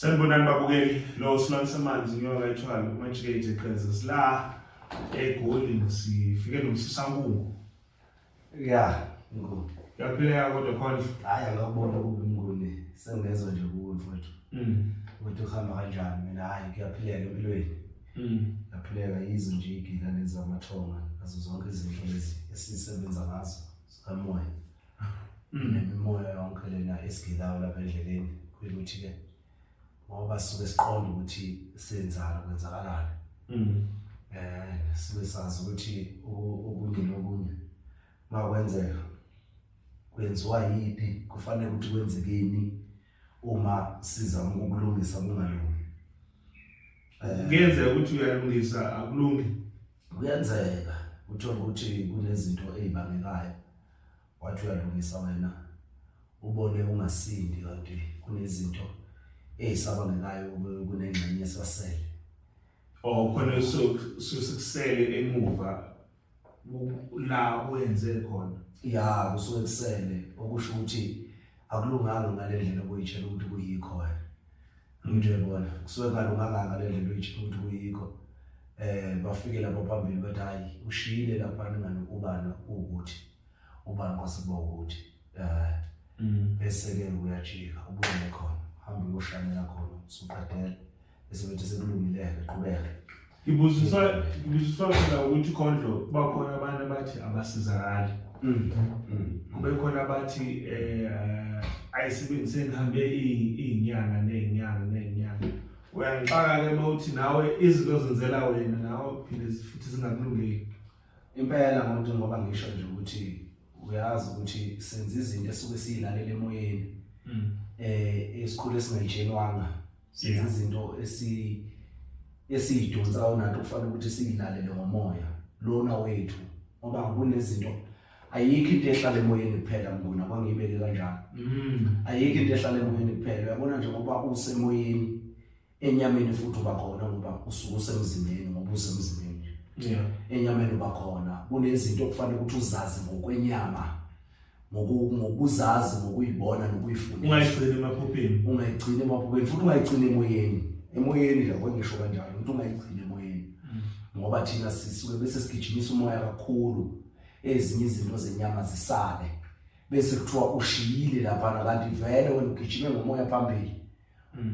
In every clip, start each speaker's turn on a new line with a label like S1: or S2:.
S1: Sanibonani babukeli, lo Silwane Samanzi inyoka ethwala umajikeje qheza sila eGoli sifike nomsisankungu.
S2: Ya, Mnguni.
S1: Kuyaphileka kodwa khona.
S2: Hayi angakubona kubi Mnguni, sengezwa nje kuwe mfowethu. Ukuthi uhamba kanjani mina hayi kuyaphileka empilweni. Kuyaphileka yizo nje igila lezi zamathonga nazo zonke izinto lezi esisebenza ngazo zikamoya. Nemimoya yonke lena esigilayo lapha endleleni kuyikuthi ke ngoba sisuke siqonda ukuthi senzani kwenzakalani. Sibe sazi ukuthi okunye nokunye makwenzeka kwenziwa yiphi kufanele ukuthi kwenzekeni uma sizama ukulungisa kungalungi.
S1: Kuyenzeka ukuthi uyalungisa akulungi.
S2: Kuyenzeka uthole ukuthi kunezinto ezibangekayo wathi uyalungisa wena ubone ungasindi kanti kunezinto ezisabangekayo kunengxenye esasele.
S1: Oh khona sukusele emuva la wenze khona.
S2: Ya kusuke kusele okusho ukuthi akulunganga ngale ndlela obuyitshela ukuthi kuyikho wena. Ngithi uyabona kusuke kungalunganga ngale ndlela oyitshela ukuthi kuyikho. Bafike lapho phambili bathi hayi ushiyile lapha ningani ubani ukuthi ubani kwase kuba ukuthi bese ke uyajika ubuyele khona hamba uyoshanela khona usuqedela bese bethi sekulungile-ke qhubeka.
S1: Ngibuziswa phela ukuthi khondlo kuba khona abantu abathi abasizakali. Kube khona abathi ayisebenzise ngihambe izinyanga nezinyanga nezinyanga. Uyangixaka ke mawuthi nawe izinto ozenzela wena nawe phinde futhi zingakulungeli.
S2: Impela ngokuthi ngoba ngisho nje ukuthi uyazi ukuthi senza izinto esuke siyilalela emoyeni. Esikhule singayitshelwanga. Senza izinto esiyidonsayo nathi kufanele ukuthi siyilalele ngomoya lona wethu ngoba kunezinto ayikho into ehlala emoyeni kuphela Mnguni kwangiyibeke kanjalo. Ayikho into ehlala emoyeni kuphela uyabona nje ngoba usemoyeni enyameni futhi uba khona ngoba usuke usemzimbeni ngoba usemzimbeni nje. Enyameni uba khona kunezinto okufanele ukuthi uzazi ngokwenyama ngokuzazi ngokuyibona nokuyifundisa.
S1: Ungayigcini emaphupheni.
S2: Ungayigcini emaphupheni futhi ungayigcini emoyeni. Emoyeni la kwengisho kanjalo ukuthi ungayigcini emoyeni. Ngoba thina sisuke bese sigijimisa umoya kakhulu ezinye izinto zenyama zisale bese kuthiwa ushiyile lapha kanti vele wena ugijime ngomoya phambili.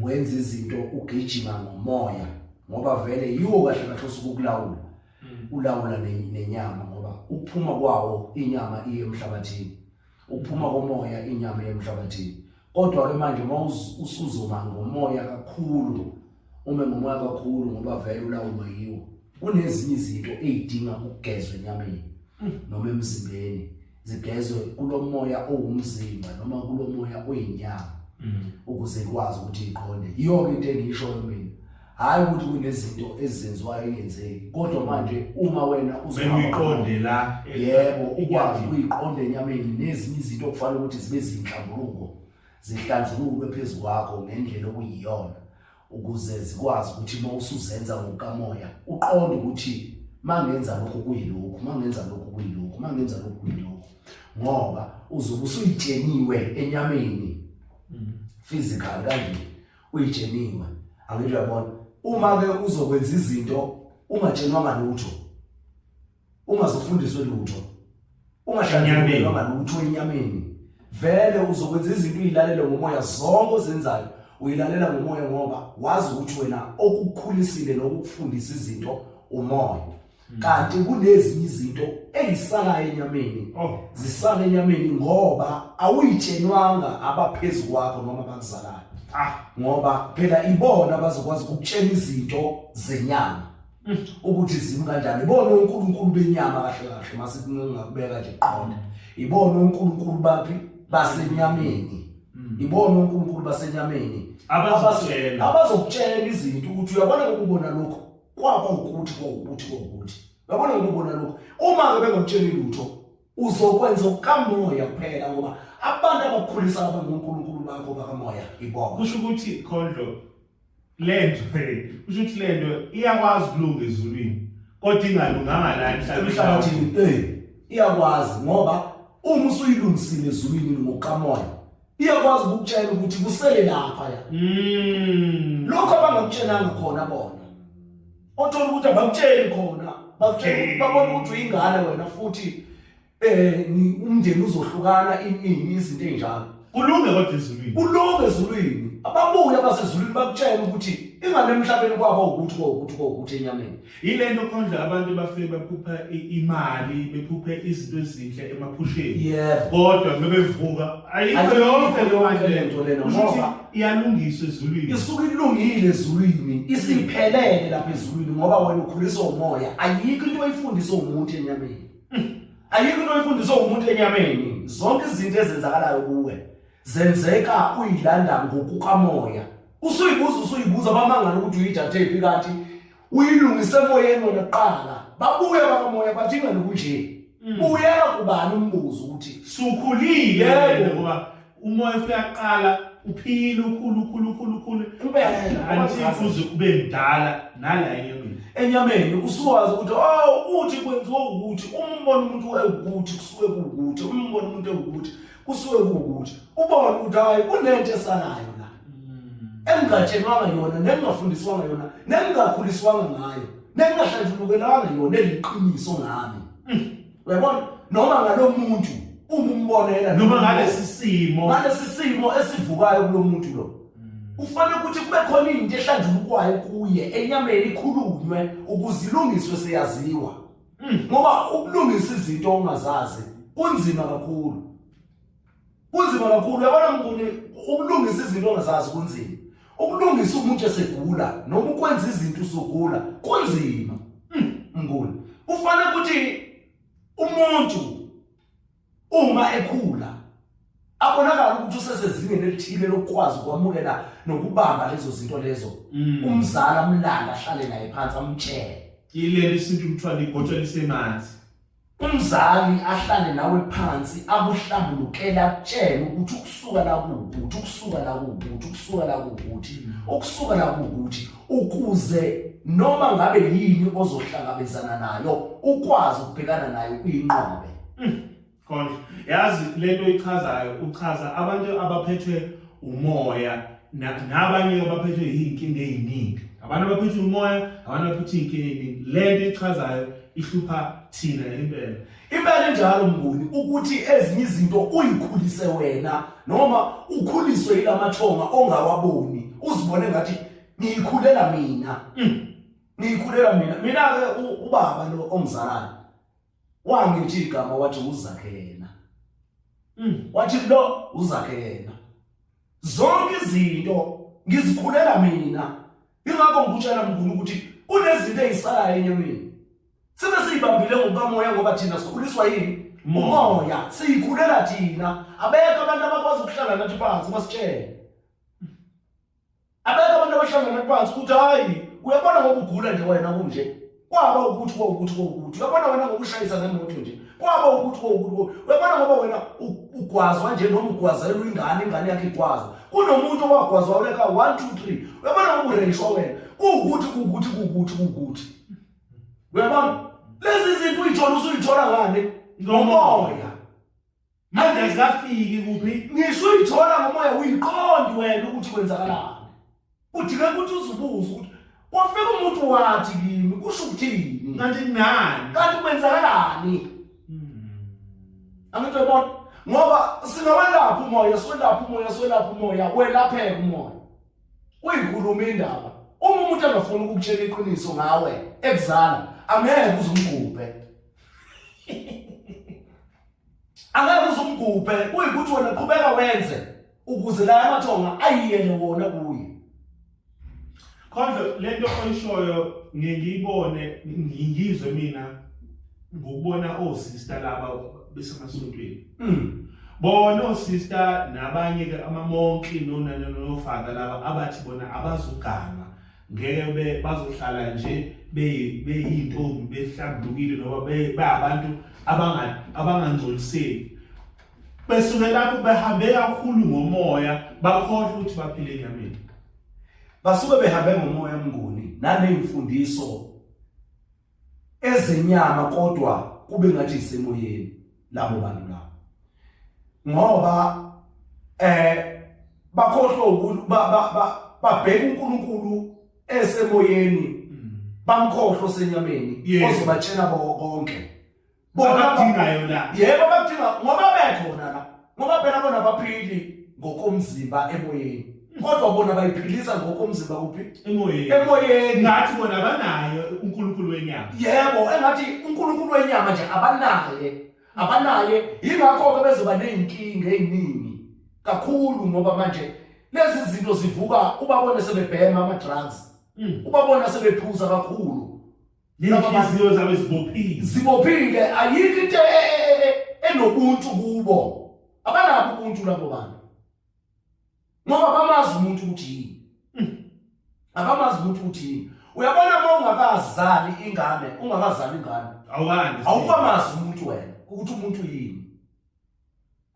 S2: Wenza izinto ugijima ngomoya ngoba vele yiwo kahle kahle osuke ukulawula. Ulawula nenyama ngoba ukuphuma kwawo inyama iye emhlabathini, ukuphuma komoya inyama iye emhlabathini. Kodwa ke manje usuzoma ngomoya kakhulu, ume ngomoya kakhulu ngoba vele ulawulwa yiwo. Kunezinye izinto ezidinga ukugezwa enyameni noma emzimbeni, zigezwe kulomoya owumzimba noma kulomoya oyinyama ukuze ikwazi ukuthi iqonde. Yiyo into engishoyo mina. Hayi ukuthi kunezinto ezenziwayo engenzeki, kodwa manje uma wena
S1: uzoyiqonde la,
S2: yebo ukwazi ukuyiqonda enyameni nezinye izinto okufanele ukuthi zibe zinhlambuluko zihlanjululwe phezu kwakho ngendlela okuyiyona ukuze zikwazi ukuthi uma usuzenza ngokukamoya uqonde ukuthi mangenza lokhu kuyilokhu, mangenza lokhu kuyilokhu, mangenza lokhu kuyilokhu, ngoba uzobe usuyitsheniwe enyameni physical kanje uyitsheniwe. Angithi uyabona uma ke uzokwenza izinto ungatshenwanga lutho, ungazofundiswe lutho, ungahlanjululwanga lutho enyameni, vele uzokwenza izinto uyilalele ngomoya. Zonke ozenzayo uyilalela ngomoya ngoba wazi ukuthi wena okukhulisile nokukufundisa izinto umoya. Kanti kunezinye izinto ezisalayo enyameni, zisala enyameni ngoba awuyitshenwanga abaphezulu kwakho noma abakuzalayo. Ngoba phela ibona abazokwazi ukukutshela izinto zenyama ukuthi zimi kanjani. Ibona oNkulunkulu benyama kahle kahle mase ngingakubeka nje qonde. Ibona oNkulunkulu baphi basenyameni. Ibona oNkulunkulu basenyameni abazokutshela izinto ukuthi uyabona ukubona lokho kwaba ukuthi kwawukuthi kwawukuthi. Uyabona ukubona lokho uma ke bengakutsheli lutho uzokwenza okukamoya kuphela ngoba abantu abakukhulisa abangoNkulunkulu bakho bakamoya ibona.
S1: Kusho ukuthi khondlo lento kusho ukuthi lento iyakwazi ukulunga ezulwini kodwa ingalunganga la
S2: emhlabathini. Iyakwazi ngoba uma usuyilungisile ezulwini ngokukamoya Iyakwazi ukukutshela ukuthi kusele lapha ya. Lokho abangakutshelanga khona bona. Othola ukuthi abakutsheli khona, bakutshela babona ukuthi uyingane wena futhi umndeni uzohlukana ini izinto ezinjalo.
S1: Kulunge kodwa ezulwini.
S2: Kulunge ezulwini. Ababuye abasezulwini bakutshela ukuthi ingane emhlabeni kwabo ukuthi ukuthi ukuthi enyameni.
S1: Yile nto khondla abantu bafike baphupha imali, bephuphe izinto ezinhle emaphusheni.
S2: Yebo.
S1: Kodwa bebevuka ayikho yonke leyo mali
S2: le nto lena ngoba
S1: iyalungiswa ezulwini.
S2: Isuke ilungile ezulwini, isiphelele lapha ezulwini ngoba wena ukhuliswa umoya. Ayikho into oyifundiswa umuntu enyameni. Ayikho into oyifundiswa umuntu enyameni. Zonke izinto ezenzakalayo kuwe zenzeka uyilanda ngokukamoya. Usuyibuza usuyibuza bamangala ukuthi uyithathephi kanti uyilungise emoyeni wena kuqala. Babuya bakamoya bathi ingane kunje. Buyela kubani umbuzo ukuthi
S1: Sukhulile
S2: Yebo.
S1: ngoba umoya ufika uphile ukhulu ukhulu ukhulu ukhulu
S2: impela
S1: until uze ube mdala nala enyameni.
S2: Enyameni usuwazi ukuthi oh uthi kwenziwa ukuthi uma umbona umuntu ewukuthi kusuke kuwukuthi, uma umbona umuntu ewukuthi kusuke kuwukuthi, ubone ukuthi hayi kunento esalayo la engingatshelwanga yona, nengingafundiswanga yona, nengingakhuliswanga ngayo, nengingahlanjulukelwanga yona eliqiniso ngami. Uyabona, noma ngalo muntu uma umbonela
S1: noma ngalesi simo,
S2: ngalesi simo esivukayo kulo muntu lo, kufanele ukuthi kube khona into ehlanjulukwayo kuye enyameni ikhulunywe ukuze ilungiswe seyaziwa. Ngoba ukulungisa izinto ongazazi kunzima kakhulu. Kunzima kakhulu. Uyabona Mnguni, ukulungisa izinto ongazazi kunzima. Ukulungisa umuntu esegula noma ukwenza izinto usugula kunzima. Mnguni, kufanele ukuthi umuntu uma ekhula abonakala ukuthi usesezingeni elithile lokukwazi ukwamukela nokubamba lezo zinto lezo. Umzali amlanda ahlale naye phansi amtshele.
S1: Ileli isintu kuthiwa ligotshwa lisemanzi.
S2: Umzali ahlale nawe phansi akuhlambulukele akutshele ukuthi ukusuka la kuwukuthi, ukusuka la kuwukuthi, ukusuka la kuwukuthi, ukusuka la kuwukuthi, ukuze noma ngabe yini ozohlangabezana nayo ukwazi ukubhekana nayo uyinqobe.
S1: Khona yazi lento ichazayo, uchaza abantu abaphethwe umoya nabanye abaphethwe yinkinga eziningi. Abantu abaphethwe umoya, abantu abaphethwe inkinga eziningi. Lento ichazayo ihlupha thina impela.
S2: Impela injalo Mnguni, ukuthi ezinye izinto uyikhulise wena noma ukhuliswe yilamathonga ongawaboni, uzibone ngathi ngiyikhulela mina. Ngiyikhulela mina. Mina-ke ubaba lo ongizalayo wangithi igama wathi uzakhe yena. Wathi lo uzakhe yena. Zonke izinto ngizikhulela mina. Ingakho ngikutshela Mnguni ukuthi kunezinto ezisalayo enyameni. Sibe siyibambile ngokukamoya ngoba thina sikhuliswa yini? Umoya. Siyikhulela thina. Abekho abantu abakwazi ukuhlala nathi phansi basitshele. Abekho abantu abahlala nathi phansi ukuthi hayi uyabona ngoba ugula nje wena kunje. Kwaba ukuthi kwawukuthi kwawukuthi. Uyabona wena ngokushayisa ngemoto nje. Kwaba ukuthi kwawukuthi. Uyabona ngoba wena ugwazwa nje noma ugwazelwa ingane, ingane yakhe igwazwa. Kunomuntu owagwazwa uleka 1 2 3. Uyabona ngoba ureyishwa wena. Kuwukuthi kuwukuthi kuwukuthi kuwukuthi. Uyabona? Lezi zinto uyithola usuyithola ngani? Ngomoya.
S1: Manje azikafiki kuphi?
S2: Ngisho uyithola ngomoya uyiqondi wena ukuthi kwenzakalani. Udinga ukuthi uzibuze ukuthi kwafika umuntu wathi kimi kusho ukuthini?
S1: Kanti nani?
S2: Kanti kwenzakalani? Angithi uyabona? Ngoba singawelapha umoya, siwelapha umoya, siwelapha umoya, welapheka umoya. Uyikhuluma indaba. Uma umuntu engafuni ukukutshela iqiniso ngawe ekuzala, angeke uze umgubhe. Angeke uze umgubhe, kuyikuthi wena qhubeka wenze ukuze la amathonga ayiyele wona kuye.
S1: Khondlo, lento oyishoyo ngiye ngiyibone, ngiyizwe mina ngokubona osista laba besemasontweni. Bona osista nabanye ke amamonki nofaka laba abathi bona abazuganga, ngeke bazohlala nje beyintombi behlambulukile noma bayabantu abangangcoliseki. Besuke lapho behambe kakhulu ngomoya, bakhohlwa ukuthi baphile enyameni.
S2: Basuke behambe ngomoya Mnguni naneyimfundiso ezenyama kodwa kube ngathi isemoyeni labo bantu labo. Ngoba Bakhohlwa ukuthi babheka uNkulunkulu esemoyeni, bamkhohlwa osenyameni ozobatshela konke.
S1: Bona abakudingayo la.
S2: Yebo, abakudinga ngoba bekhona la. Ngoba phela bona abaphili ngokomzimba emoyeni. Kodwa bona bayiphilisa ngokomzimba kuphi?
S1: Emoyeni.
S2: Emoyeni.
S1: Ngathi bona abanayo uNkulunkulu wenyama.
S2: Yebo, engathi uNkulunkulu wenyama nje abanaye. Abanaye, yingakho ke bezoba nezinkinga eziningi kakhulu ngoba manje lezi zinto zivuka ubabone sebebhema ama drugs. Ubabona sebephuza kakhulu.
S1: Inhliziyo zabo zibophile.
S2: Zibophile, ayikho into enobuntu kubo. Abanabo ubuntu labo bantu. Ngoba bamazi umuntu ukuthi yini. Abamazi umuntu ukuthi yini. Uyabona uma ungakazali ingane, ungakazali ingane.
S1: Awukandi.
S2: Awukamazi umuntu wena ukuthi umuntu yini.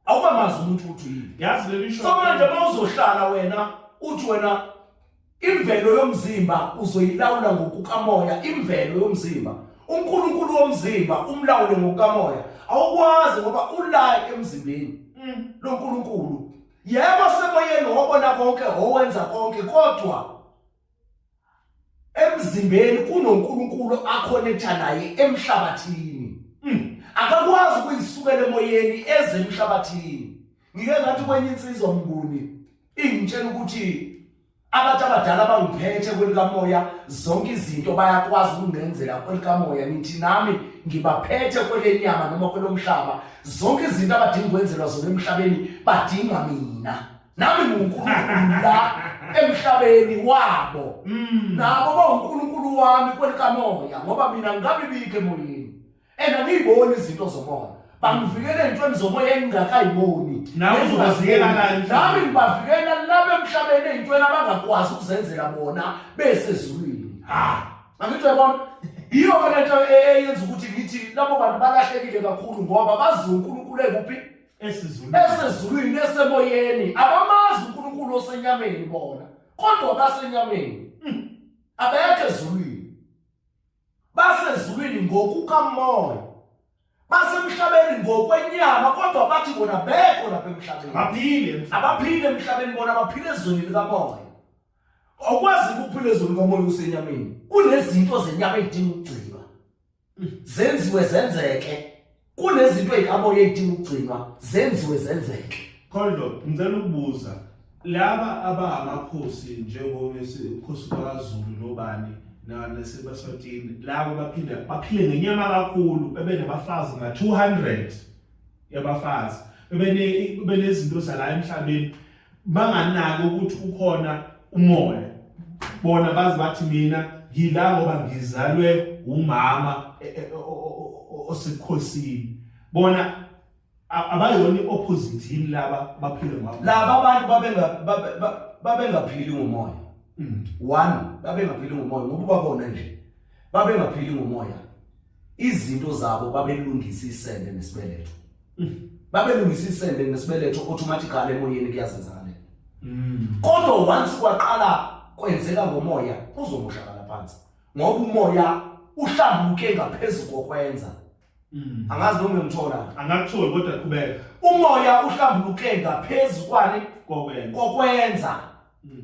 S2: Awukamazi umuntu ukuthi yini.
S1: Yazi leli
S2: sho. So manje uma uzohlala wena uthi wena imvelo yomzimba uzoyilawula ngokukamoya, imvelo yomzimba. uNkulunkulu womzimba umlawule ngokukamoya. Awukwazi ngoba ula emzimbeni. Lo nkulunkulu. Yebo, semoyeni wobona konke, owenza konke, kodwa emzimbeni kunoNkulunkulu aconnecta naye emhlabathini. Akakwazi ukuyisukela emoyeni eze emhlabathini. Ngike ngathi kwenye insizwa Mnguni ingitshela ukuthi abantu abadala bangiphethe kwelikamoya, zonke izinto bayakwazi ukungenzela kwelikamoya. Ngithi nami ngibaphethe kwelenyama noma kwelomhlaba, zonke izinto abadinga ukwenzelwa zona emhlabeni badinga mina. Nami nginguNkulunkulu la emhlabeni wabo. Nabo bawuNkulunkulu wami kwelikamoya, ngoba mina ngingabibikho emoyeni. And angiyiboni izinto zomoya. Bangivikela ezintweni zomoya engingakayiboni.
S1: Nawe uzobavikela la emhlabeni.
S2: Nami ngibavikela laba emhlabeni ezintweni abangakwazi ukuzenzela bona besezulwini.
S1: Ha.
S2: Angithi uyabona? Yiyo ke lento eyenza ukuthi ngithi labo bantu balahlekile kakhulu ngoba bazi uNkulunkulu ekuphi?
S1: Esezulwini.
S2: Esezulwini, esemoyeni. Abamazi uNkulunkulu osenyameni bona. Kodwa basenyameni. Abekho ezulwini. Basezulwini ngokukamoya. Basemhlabeni ngokwenyama, kodwa bathi bona bekho lapha emhlabeni.
S1: Abaphile.
S2: Abaphile emhlabeni bona, baphile ezweni likamoya. Awukwazi ukuphila ezweni likamoya usenyameni. Kunezinto zenyama ezidinga ukugcinwa. Zenziwe zenzeke. Kunezinto ezikamoya ezidinga ukugcinwa, zenziwe zenzeke.
S1: Khondlo, ngicela ukubuza laba abangamakhosi njengomesi ukhosi kaZulu nobani nasebaSwatini, labo baphinda baphile ngenyama kakhulu, bebe nabafazi nga 200 yabafazi, bebe nezinto zala emhlabeni, banganaki ukuthi ukhona umoya. Bona bazi bathi mina ngila ngoba ngizalwe umama osekhosini. Bona abayona i-opposite yini laba baphile ngabo?
S2: Laba abantu babengaphili ngomoya. One, babengaphili ngomoya ngoba ubabona nje. Babengaphili ngomoya. Izinto zabo babelungisa isende nesibeletho. Babelungisa isende nesibeletho, automatically emoyeni kuyazenzakalela. Kodwa once kwaqala kwenzeka ngomoya, kuzomoshakala phansi. Ngoba umoya uhlambuluke ngaphezulu kokwenza. Angazi noma uyangithola.
S1: Angakutholi, kodwa qhubeka.
S2: Umoya uhlambuluke ngaphezulu kwani?
S1: Kokwenza.
S2: Kokwenza.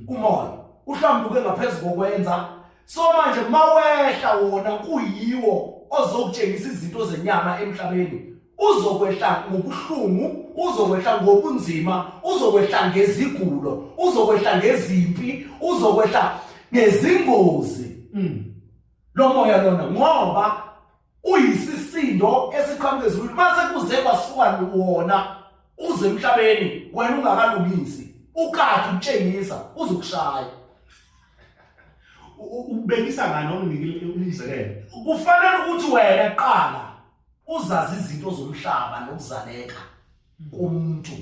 S2: Umoya uhlambuluke ngaphezulu kokwenza. So manje mawehla wona kuyiwo ozokutshengisa izinto zenyama emhlabeni. Uzokwehla ngobuhlungu, uzokwehla ngobunzima, uzokwehla ngezigulo, uzokwehla ngezimpi, uzokwehla ngezingozi. Lo moya lona ngoba uyisisindo esiqhamuka ezulwini, mase kuze kwasuka wona uze emhlabeni wena ungakalungisi, ukade ukutshengisa uzokushaya.
S1: Ubekisa ngani onginike umzekelo?
S2: Kufanele ukuthi wena qala uzazi izinto zomhlaba nokuzaleka komuntu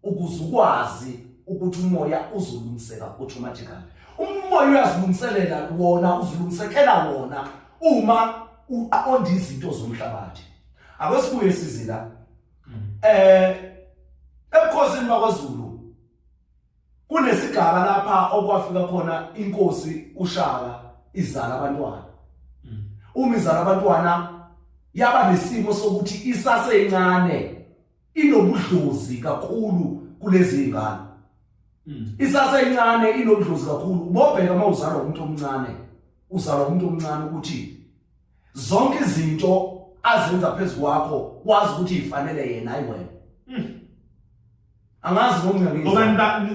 S2: ukuze ukwazi ukuthi umoya uzolungiseka automatically. Umoya uyazilungiselela wona, uzilungisekela wona uma uqonda izinto zomhlabathi. Ake sibuye size la. Ebukhosini bakwaZulu kunesigaba lapha okwafika khona inkosi uShaka izala abantwana. Uma izala abantwana yaba nesimo sokuthi isasencane, inobudlozi kakhulu kulezi zingane. Isasencane inobudlozi kakhulu. Ubobheka uma uzalwa umuntu omncane, uzalwa umuntu omncane ukuthi zonke izinto azenza phezu kwakho wazi ukuthi ifanele yena hayi wena. Angazi ngomngane.
S1: Ngoba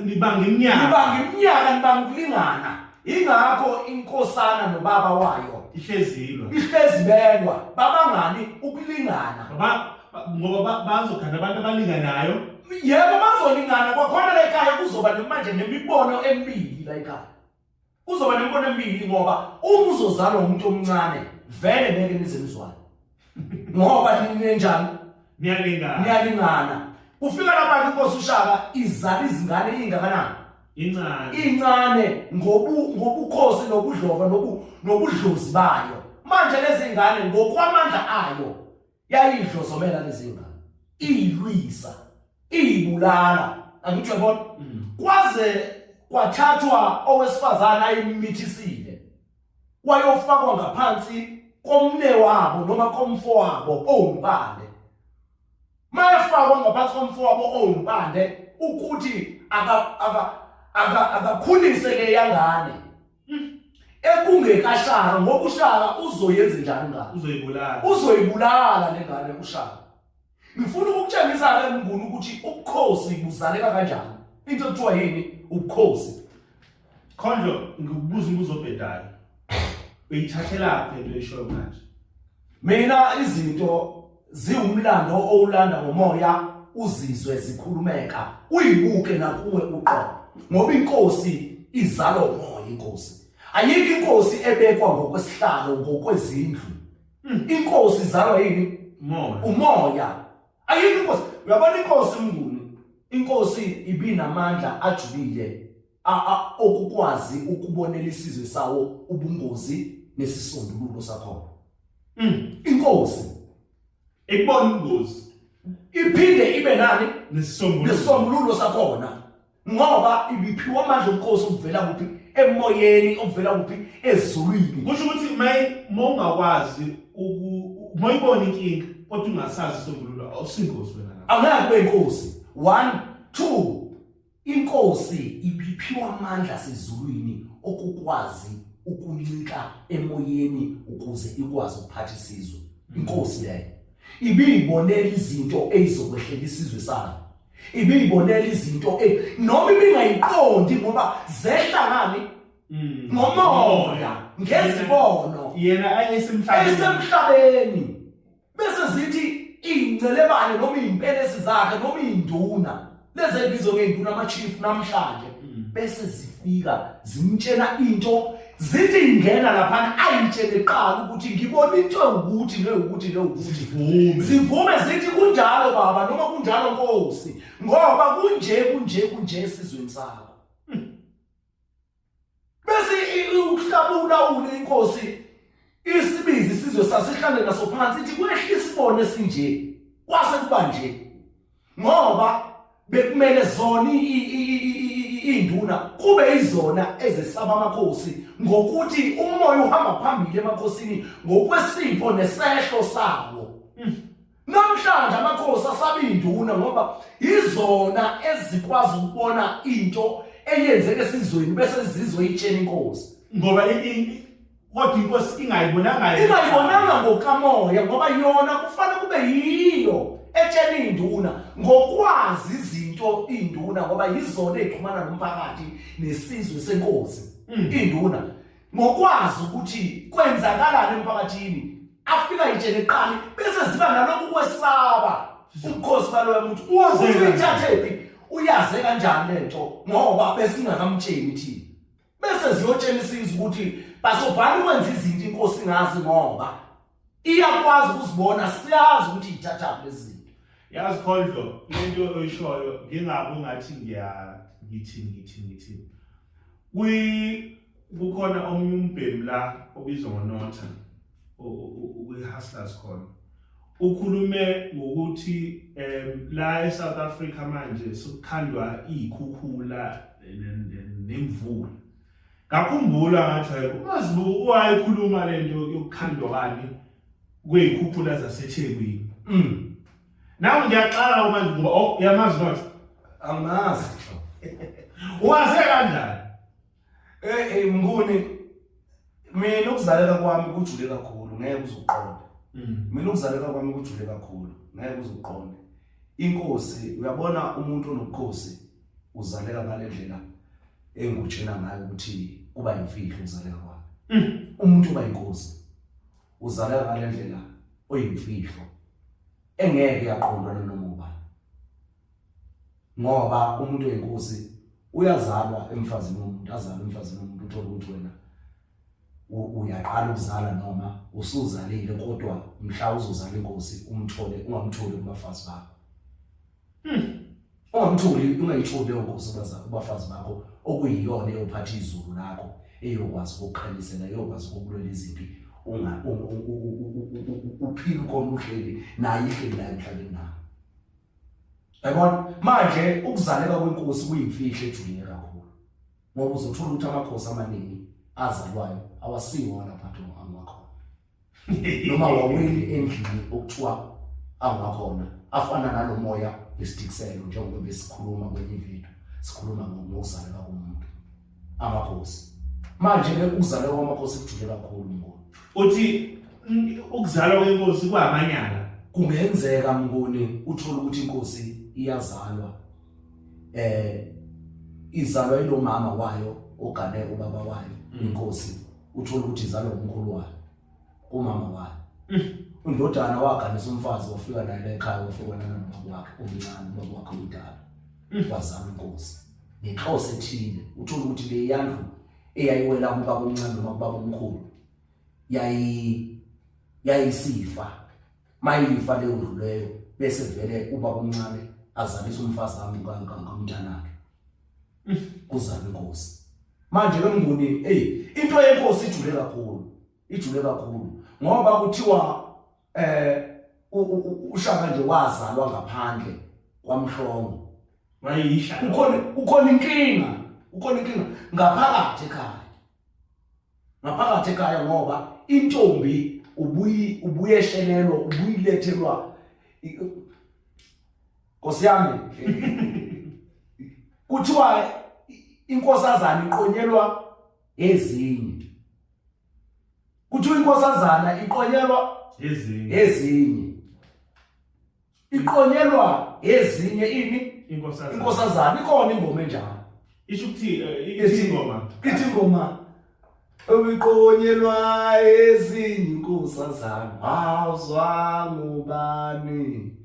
S1: nibanga iminyaka.
S2: Nibanga iminyaka, nibanga ukulingana. Ingakho inkosana nobaba wayo
S1: ihlezi ilwa.
S2: Ihlezi belwa. Babangani ukulingana.
S1: Baba ngoba bazokhanda abantu abalinganayo.
S2: Yebo bazolingana kwakhona la ekhaya kuzoba manje nemibono emibili la ekhaya. Kuzoba nemibono emibili ngoba uma uzozalwa umuntu omncane vele ngeke nize nizwane. Ngoba ninenjani?
S1: Niyalingana.
S2: Niyalingana. Ufika lapha inkosi uShaka izala izingane ingakanani?
S1: Incane.
S2: Incane ngobukhosi nobudlova nobudlozi bayo. Manje lezi ngane ngokwamandla ayo yayidlozomela lezi ngane. Iyilwisa, iyibulala. Angithi uyabona? Kwaze kwathathwa owesifazane ayimithisile. Wayofakwa ngaphansi komne wabo noma komfowabo owumpande. Mayefakwa ngaphansi komfowabo owumpande ukuthi akakhulise le yangane. Ekungekashaka ngoba uShaka uzoyenza njani ngane?
S1: Uzoyibulala.
S2: Uzoyibulala lengane uShaka. Ngifuna ukukutshengisa ke Mnguni ukuthi ubukhosi buzaleka kanjani. Into ekuthiwa yini? Ubukhosi.
S1: Khondlo, ngikubuza umbuzo obhedayo. Uyithathelaphi lento oyishoyo manje?
S2: Mina izinto ziwumlando owulanda ngomoya uzizwe zikhulumeka uyibuke nakuwe uqobo ngoba inkosi izalwa umoya inkosi ayikho inkosi ebekwa ngokwesihlalo ngokwezindlu inkosi izalwa yini
S1: umoya
S2: umoya ayikho inkosi uyabona inkosi Mnguni inkosi ibinamandla ajulile okukwazi ukubonela isizwe sawo ubungozi nesisombululo sakhona. Inkosi
S1: ikubona ubungozi
S2: iphinde ibe nani
S1: nesisombululo,
S2: nesisombululo sakhona ngoba ibiphiwa amandla obukhosi obuvela kuphi emoyeni obuvela kuphi ezulwini.
S1: Kusho ukuthi mawungakwazi moyibona inkinga kodwa ungasazi isisombululo awusingozi wena
S2: lapho. Angeke kube inkosi. 1 2 Inkosi ibiphiwa amandla asezulwini okukwazi ukuncika emoyeni ukuze ikwazi ukuphatha isizwe. Inkosi leyo ibiyibonela izinto eyizokwehlela isizwe sayo. Ibiyibonela izinto noma ibingayiqondi ngoba zehla ngani? Ngomoya, ngezibono.
S1: Yena esemhlabeni.
S2: Esemhlabeni. Bese zithi iy'ncelebane noma iy'mpelesi zakhe noma iy'nduna lezi ey'bizwa ngey'nduna ama-chief namhlanje bese zifika zimtshela into zithi ingena laphana ayitshele kuqala ukuthi ngibona into ewukuthi newukuthi newukuthi
S1: zivume
S2: zivume zithi kunjalo baba noma kunjalo nkosi ngoba kunje kunje kunje esizweni sakho. Bese uhlabula ule inkosi isibizi isizwe sasihlale naso phansi ithi kwehla isibone esinje kwase kuba nje ngoba bekumele zona induna kube izona ezesaba amakhosi ngokuthi umoya uhamba phambili emakhosini ngokwesipho nesehlo sawo. Namhlanje amakhosi asaba induna ngoba izona ezikwazi ukubona into eyenzeka esizweni bese izizwe itshena inkosi.
S1: Ngoba kodwa inkosi ingayibonanga
S2: ingayibonanga ngokamoya ngoba yona kufanele kube yiyo etshena induna ngokwazi izinto induna ngoba yizona ezixhumana nomphakathi nesizwe senkosi. Induna ngokwazi ukuthi kwenzakalani emphakathini afika itshele kuqala bese ziba nalokhu kwesaba ubukhosi baloya muntu uyithathephi uyaze kanjani lento ngoba besingakamtsheli thina bese ziyotshela isizwe ukuthi basobhala ukwenza izinto inkosi ngazi ngoba iyakwazi ukuzibona siyazi ukuthi ithathaphi lezi zinto.
S1: Yazi Khondlo lento oyishoyo ngingabe ungathi ngiya ngithini ngithini ngithini kwi kukhona omunye umbhemu la obizwa ngoNotha kwi-Hustlers khona ukhulume ngokuthi la eSouth Africa manje sokukhandwa izikhukhula nemvula. Ngakhumbula ngathi hayi uMazibuko wayekhuluma lento yokukhandwa kani kwezikhukhula zaseThekwini. Nawe ngiyaxaka manje ngoba oh uyamazi Notha?
S2: Angimazi.
S1: Waze kanjani?
S2: Eh eh Mnguni, mina ukuzaleka kwami kujule kakhulu, ngeke uzuqonde. Mina ukuzaleka kwami kujule kakhulu, ngeke uzuqonde. Inkosi, uyabona umuntu onobukhosi uzaleka ngalendlela engutshena ngayo ukuthi kuba imfihlo ukuzaleka kwakhe. Umuntu uba inkosi uzaleka ngalendlela oyimfihlo engeke yaqondwa noma ubani. Ngoba umuntu oyinkosi uyazalwa emfazini womuntu, azalwe emfazini womuntu, uthole ukuthi wena uyaqala ukuzala noma usuzalile, kodwa mhla uzozala inkosi umthole ungamtholi kubafazi bakho. Ungamtholi, ungayitholi leyo nkosi kubafazi bakho, okuyiyona eyophatha izulu lakho, eyokwazi ukukukhanyisela, eyokwazi ukukulwela izimpi, uphile ukhona uhleli naye, ihleli la emhlabeni nawe. Yabona manje ukuzaleka kwenkosi kuyimfihlo ejulile kakhulu, ngoba uzothola ukuthi amakhosi amaningi azalwayo awasiwo walapha angiwakhona, noma waweli endlini okuthiwa angakhona, afana nalomoya wesidikiselo, njengoba besikhuluma kwenye ivideo sikhuluma ngokuzaleka komuntu, amakhosi. Manje ke ukuzaleka kwamakhosi kujule kakhulu, Mnguni.
S1: Uthi ukuzalwa kwenkosi kwamanyala.
S2: Kungenzeka, Mnguni, uthole ukuthi inkosi iyazalwa, izalwa ilomama wayo ogane ubaba wayo. Inkosi uthola ukuthi izalwa umkhulu wayo kumama wayo. Undodana waganisa umfazi, wafika naye la ekhaya, wafika nana nobaba wakhe omncane, ubaba wakhe omdala, wazala inkosi ngenhloso ethile. Uthola ukuthi le yandlu eyayiwela kubaba omncane noma kubaba omkhulu yayisifa, mayifa leyo ndlu leyo, bese vele ubaba omncane azalisa umfazi kamntanakhe, kuzalwa inkosi. Manje ke Mnguni, hey, into yenkosi ijule kakhulu, ijule kakhulu, ngoba kuthiwa uShaka nje wazalwa ngaphandle kwaMhlongo.
S1: Wayisha.
S2: Kukhona inkinga ngaphakathi ekhaya, ngaphakathi ekhaya, ngoba intombi ubuyeshelelwa, ubuyilethelwa. Nkosi yami, kuthiwa inkosazana iqonyelwa ezinye, kuthiwa inkosazana iqonyelwa
S1: ezinye.
S2: Ezinye, iqonyelwa ezinye ini?
S1: Inkosazana.
S2: Inkosazana. Ikhona ingoma enjalo.
S1: Isho ukuthi ithi ingoma?
S2: Ithi ingoma, ubiqonyelwa ezinye inkosazana, wazwa ngubani,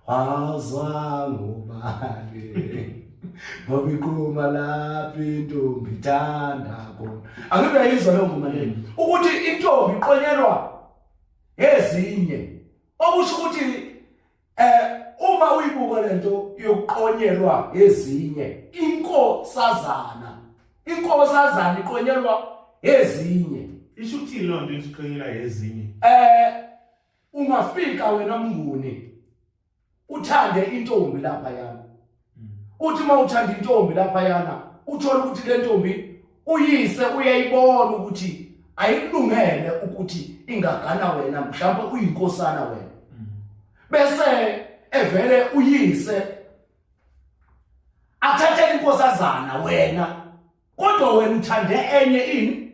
S2: wazwa ngubani, ngoba iqhuma lapho intombi ithanda khona. Angike uyayizwa leyo ngoma leyo, ukuthi intombi iqonyelwa ezinye, okusho ukuthi uma uyibuka lento yokuqonyelwa ezinye, inkosazana, inkosazana iqonyelwa ezinye.
S1: Isho ukuthi loo nto isiqonyelwa ezinye?
S2: Ungafika wena Mnguni uthande intombi lapha yana, uthi uma uthanda intombi lapha yana, uthola ukuthi le ntombi uyise uyayibona ukuthi ayikulungele ukuthi ingagana wena, mhlawumbe uyinkosana wena, bese evele uyise athathele inkosazana wena, kodwa wena uthande enye ini?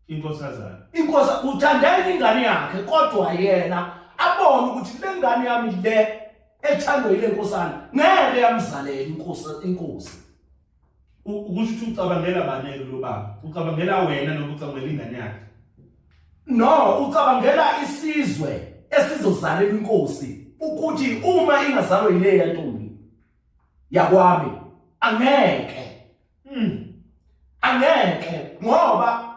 S1: Inkosazana.
S2: Inkosi, uthande enye ingane yakhe, kodwa yena abone ukuthi le ngane yami le ethandwa yile nkosana ngeke yamzalela inkosi.
S1: Ukusho ukuthi ucabangela banele lo baba, ucabangela wena noma ucabangela ingane yakhe?
S2: No, ucabangela isizwe esizozalela inkosi, ukuthi uma ingazalwa yileya ntombi yakwami angeke, angeke, ngoba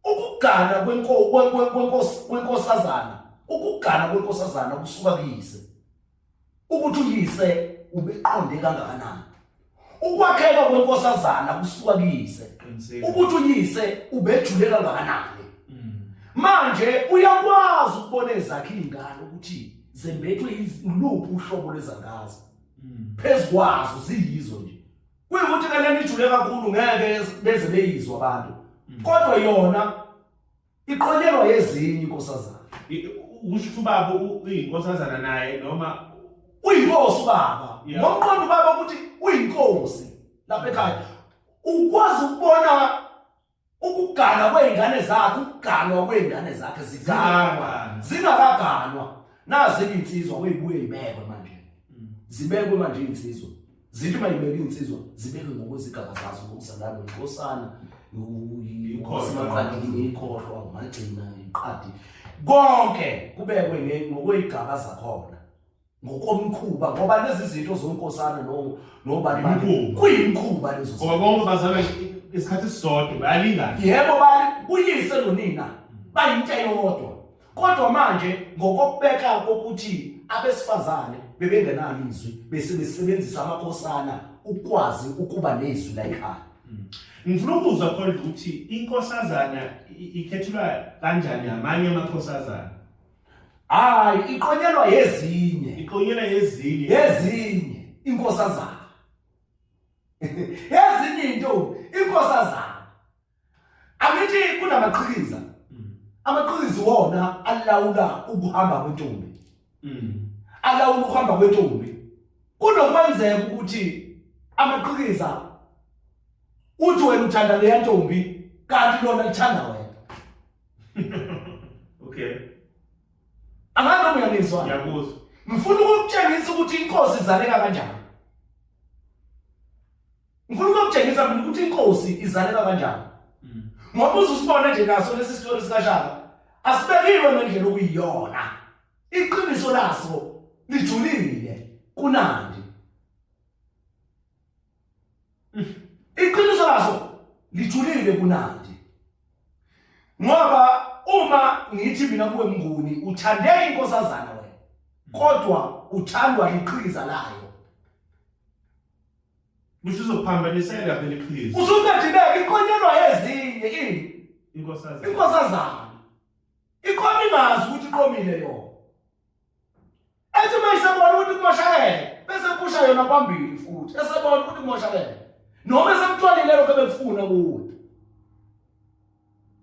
S2: ukugana kwenkosi, kwenkosazana, ukugana kwenkosazana kusuka kuyise, ukuthi uyise ubeqonde kangakanani. Ukwakheka kwenkosazana kusuka kuyise, ukuthi uyise ubejule kangakanani. Manje uyakwazi ukubona ezakhe izingane ukuthi zembethwe iluphi uhlobo lwezangazi, phezu kwazo ziyizo nje, kuyikuthi ke lena ijule kakhulu, ngeke beze beyizwa abantu, kodwa yona iqonyelwa yezinye inkosazana.
S1: Usho ukuthi ubaba uyinkosazana naye noma?
S2: Uyinkosi ubaba. Ngomqondo ubaba ukuthi uyinkosi. Lapha ekhaya ukwazi ukubona ukugana kwey'ngane zakhe, ukuganwa kwey'ngane zakhe ziganwa zingakaganwa. Nazi iy'nsizwa kweyibuye y'bekwe manje, zibekwe manje iy'nsizwa, zithi uma y'bekwe iy'nsizwa zibekwe ngokwezigaba zazo, ngokuzalana inkosana, inkosi, ikhohlwa, umagcina, iqadi, konke kubekwe ngokwey'gaba zakhona, ngokomkhuba, ngoba lezi zinto zonkosana no nobani bani kuyimkhuba lezo
S1: ngoba bonke bazalwa isikhathi esisodwa, bayalingana.
S2: Yebo, bali uyise nonina bayinto eyodwa, kodwa manje ngokokubeka kokuthi abesifazane bebengenalo izwi, bese besebenzisa amakhosana ukwazi ukuba nezwi la ekhaya.
S1: Ngifuna ukuzwa khona ukuthi inkosazana ikhethelwa kanjani amanye amakhosazana?
S2: Hayi, iqonyelwa yezinye.
S1: Iqonyelwa yezinye.
S2: Yezinye inkosazana. Yezinye into inkosazana. Angithi kunamaqhikiza. Amaqhikiza wona alawula ukuhamba kwentombi. Alawula ukuhamba kwentombi. Kunokwenzeka ukuthi amaqhikiza uthi wena uthanda leya ntombi kanti lona lithanda wena.
S1: Okay.
S2: Angazi noma uyangizwa.
S1: Ngiyakuzwa.
S2: Ngifuna ukukutshengisa ukuthi inkosi izaleka kanjani. Ngifuna ukukutshengisa mina ukuthi inkosi izaleka kanjani. Ngoba uze usibone nje naso lesi sitori sikaShaka asibekiwe ngendlela okuyiyona. Iqiniso laso lijulile kunandi. Iqiniso laso lijulile kunandi. Ngoba uma ngithi mina kuwe Mnguni uthande inkosazana wena, kodwa uthandwa liqhikiza layo.
S1: Kusho uzophambaniseka phela iqhikiza.
S2: Usuqedileke iqonyelwa yezinye ini
S1: inkosazana.
S2: Inkosazana. Iqoma ingazi ukuthi iqomile yona. Ethi uma isebona ukuthi kumoshakele bese kusha yona phambili futhi esebona ukuthi kumoshakele noma esemthwalile lokho ebekufuna kuwe.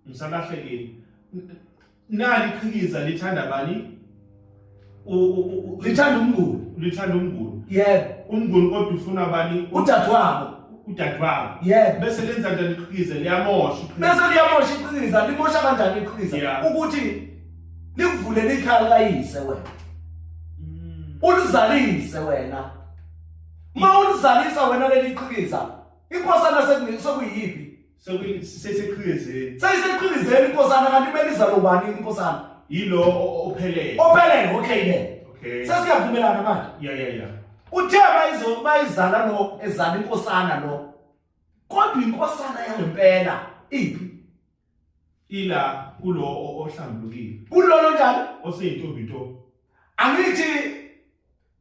S1: Ngisalahlekile. Nali iqhikiza lithanda bani?
S2: Lithanda uMnguni.
S1: Lithanda uMnguni.
S2: Yebo.
S1: UMnguni kodwa ufuna bani?
S2: Udadewabo.
S1: Udadewabo.
S2: Yebo.
S1: Bese lenza njani iqhikiza? Liyamosha
S2: iqhikiza. Bese liyamosha iqhikiza. Limosha kanjani iqhikiza? Ukuthi likuvulele ikhaya likayise wena. Ulizalise wena. Uma ulizalisa wena leli qhikiza, inkosana sekuyiphi?
S1: Seyiseqhikizeni.
S2: Seyiseqhikizeni inkosana, kanti kumele izalwe ubani inkosana?
S1: Yilo ophelele.
S2: Ophelele, okay ke.
S1: Okay.
S2: Sesiyavumelana manje.
S1: Yeah yeah yeah.
S2: Uthe bayizala lo ezala inkosana lo. Kodwa inkosana yangempela iphi?
S1: Ila kulo ohlambulukile.
S2: Kulolo njani?
S1: Oseyintombi nto.
S2: Angithi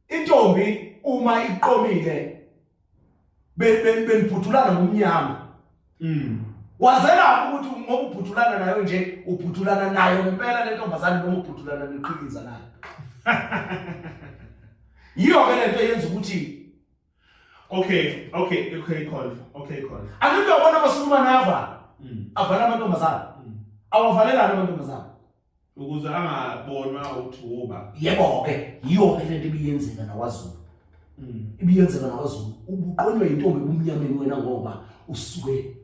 S2: intombi uma iqomile benibhuthulana ngomnyama. Wazela ukuthi ngoba ubhuthulana nayo nje, ubhuthulana nayo ngempela le ntombazane noma ubhuthulana neqhikiza nayo. Yiyo ke lento eyenza ukuthi
S1: Okay, okay, okay, khona. Okay, khona.
S2: Angithi uyabona abasukuma nava. Avala amantombazane. Awavalelana amantombazane.
S1: Ukuze angabonwa ukuthi uba.
S2: Yebo ke, yiyo ke lento ibiyenzeka nakwaZulu. Ibiyenzeka nakwaZulu. Ubuqonywe intombi ebumnyameni wena ngoba usuke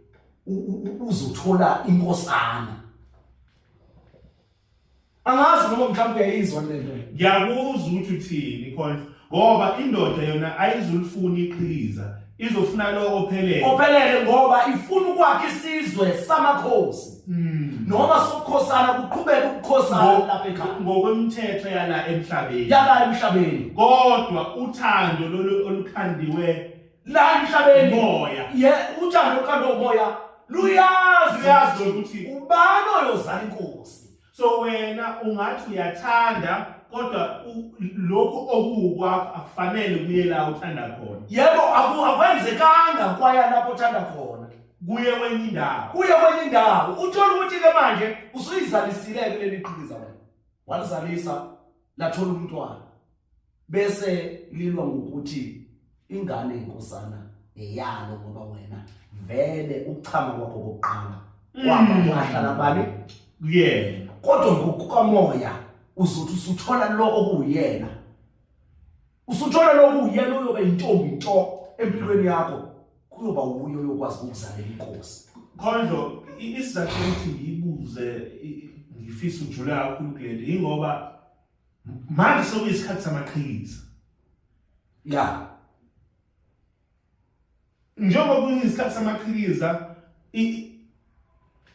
S2: uzothola inkosana. Angazi noma mhlawumbe uyayizwa le nto.
S1: Ngiyakuzwa ukuthi uthini khona ngoba indoda yona ayizulifuna iqhikiza, izofuna lo ophelele.
S2: Ophelele ngoba ifuna ukwakha isizwe samakhosi. Noma sokukhosana kuqhubeke ukukhosana lapha ekhaya.
S1: Ngokwemthetho yala emhlabeni.
S2: Yala emhlabeni.
S1: Kodwa uthando lolu olukhandiwe
S2: la emhlabeni
S1: moya.
S2: Ye, uthando olukhandwe umoya luyazi
S1: Luyazi ukuthi
S2: ubani oyozala inkosi.
S1: So wena ungathi uyathanda kodwa lokhu okuwukwakho akufanele kuye la uthanda khona.
S2: Yebo, akwenzekanga kwaya lapho uthanda khona.
S1: Kuye kwenye indawo.
S2: Kuye kwenye indawo. Uthola ukuthi ke manje usuyizalisile-ke leli qhikiza wena. Walizalisa lathola umntwana. Bese lilwa ngokuthi ingane inkosana eyalo ngoba wena vele ukuchama kwakho kokuqala kwaba kwahlala bani
S1: kuyena.
S2: Kodwa ngokukamoya uzothi usuthola lo okuwuyena, usuthola lo okuwuyena uyobe intombi nto empilweni yakho. Kuyoba wuye oyokwazi ukukuzalela inkosi.
S1: Khondlo, isizathu sokuthi ngiyibuze ngifisa ukujula kakhulu kulento yingoba manje sekuyisikhathi samaqhikiza.
S2: Ya.
S1: Njengoba kuyisikhathi samaqhikiza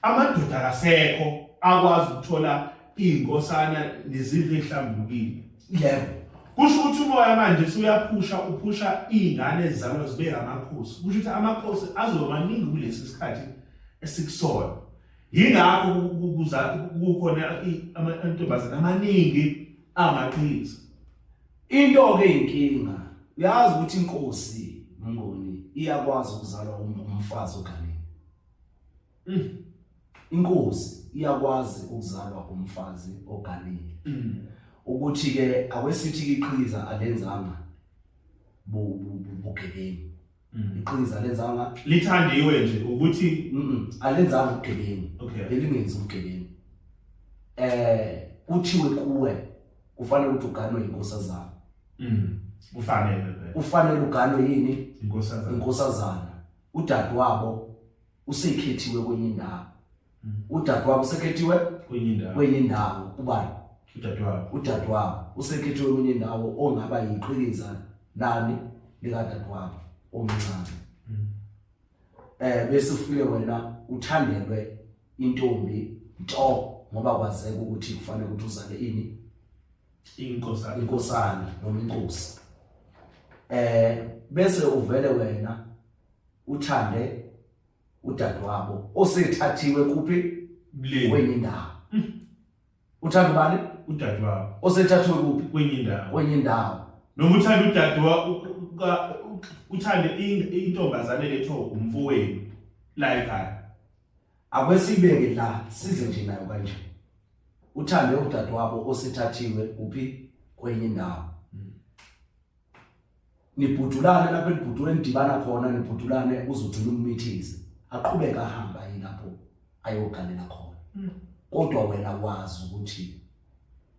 S1: amadoda akasekho akwazi ukuthola iy'nkosana nezindlu ey'hlambulukile.
S2: Yebo.
S1: Kusho ukuthi umoya manje usuyaphusha uphusha iy'ngane ezizalwa zibe amakhosi. Kusho ukuthi amakhosi azoba maningi kulesi sikhathi esikusona. Yingakho kuza kukhona amantombazane amaningi amaqhikiza.
S2: Into ke inkinga uyazi ukuthi inkosi Mnguni iyakwazi ukuzalwa umfazi oganile. Inkosi iyakwazi ukuzalwa umfazi oganile. Ukuthi ke akwesithi ke iqhikiza alenzanga bugebengu. Iqhikiza alenzanga
S1: lithandiwe nje ukuthi
S2: alenzanga ubugebengu.
S1: Okay.
S2: Belingenzi ubugebengu. Kuthiwe kuwe kufanele ukuthi uganwe inkosazana.
S1: Kufanele vele.
S2: Kufanele uganwe yini?
S1: Inkosazana.
S2: Inkosazana. Udadewabo usekhethiwe kwenye indawo. Udadewabo usekhethiwe
S1: kwenye indawo.
S2: Kwenye indawo ubani?
S1: Udadewabo.
S2: Udadewabo usekhethiwe kwenye indawo ongaba yiqhikiza lani likadadewabo omncane. Bese ufike wena uthandelwe intombi nto ngoba kwazeka ukuthi kufanele ukuthi uzale ini?
S1: Inkosana.
S2: Inkosana noma inkosi. Bese uvele wena uthande udadewabo osethathiwe kuphi? Kwenye indawo. Uthanda ubani?
S1: Udadewabo.
S2: Osethathiwe kuphi?
S1: Kwenye indawo.
S2: Kwenye indawo.
S1: Noma uthanda udadewabo uthande intombazane letho umfowenu la ekhaya.
S2: Akwesibeke la size nje nayo kanje. Uthande udadewabo osethathiwe kuphi? Kwenye indawo. Nibhudulane lapho enibhudule nidibana khona nibhudulane uzogcina ummithise. Aqhubeka ahamba yilapho ayogalela khona. Kodwa wena wazi ukuthi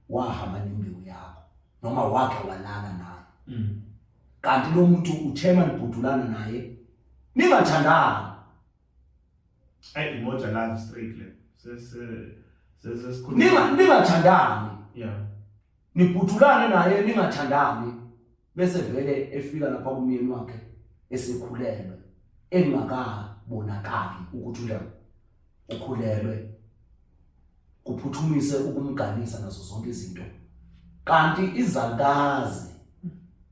S2: wahamba nembewu yakho noma wakhe walala naye. Kanti lo muntu uthema nibhudulana naye ningathandani.
S1: Ay imoja love straight le. Sesikhuluma.
S2: Ningathandani.
S1: Yeah.
S2: Nibhudulane naye ningathandani bese vele efika lapha kumyeni wakhe esekhulelwe engakabonakali ukuthi unjani ukhulelwe kuphuthumise ukumganisa nazo zonke izinto kanti izalukazi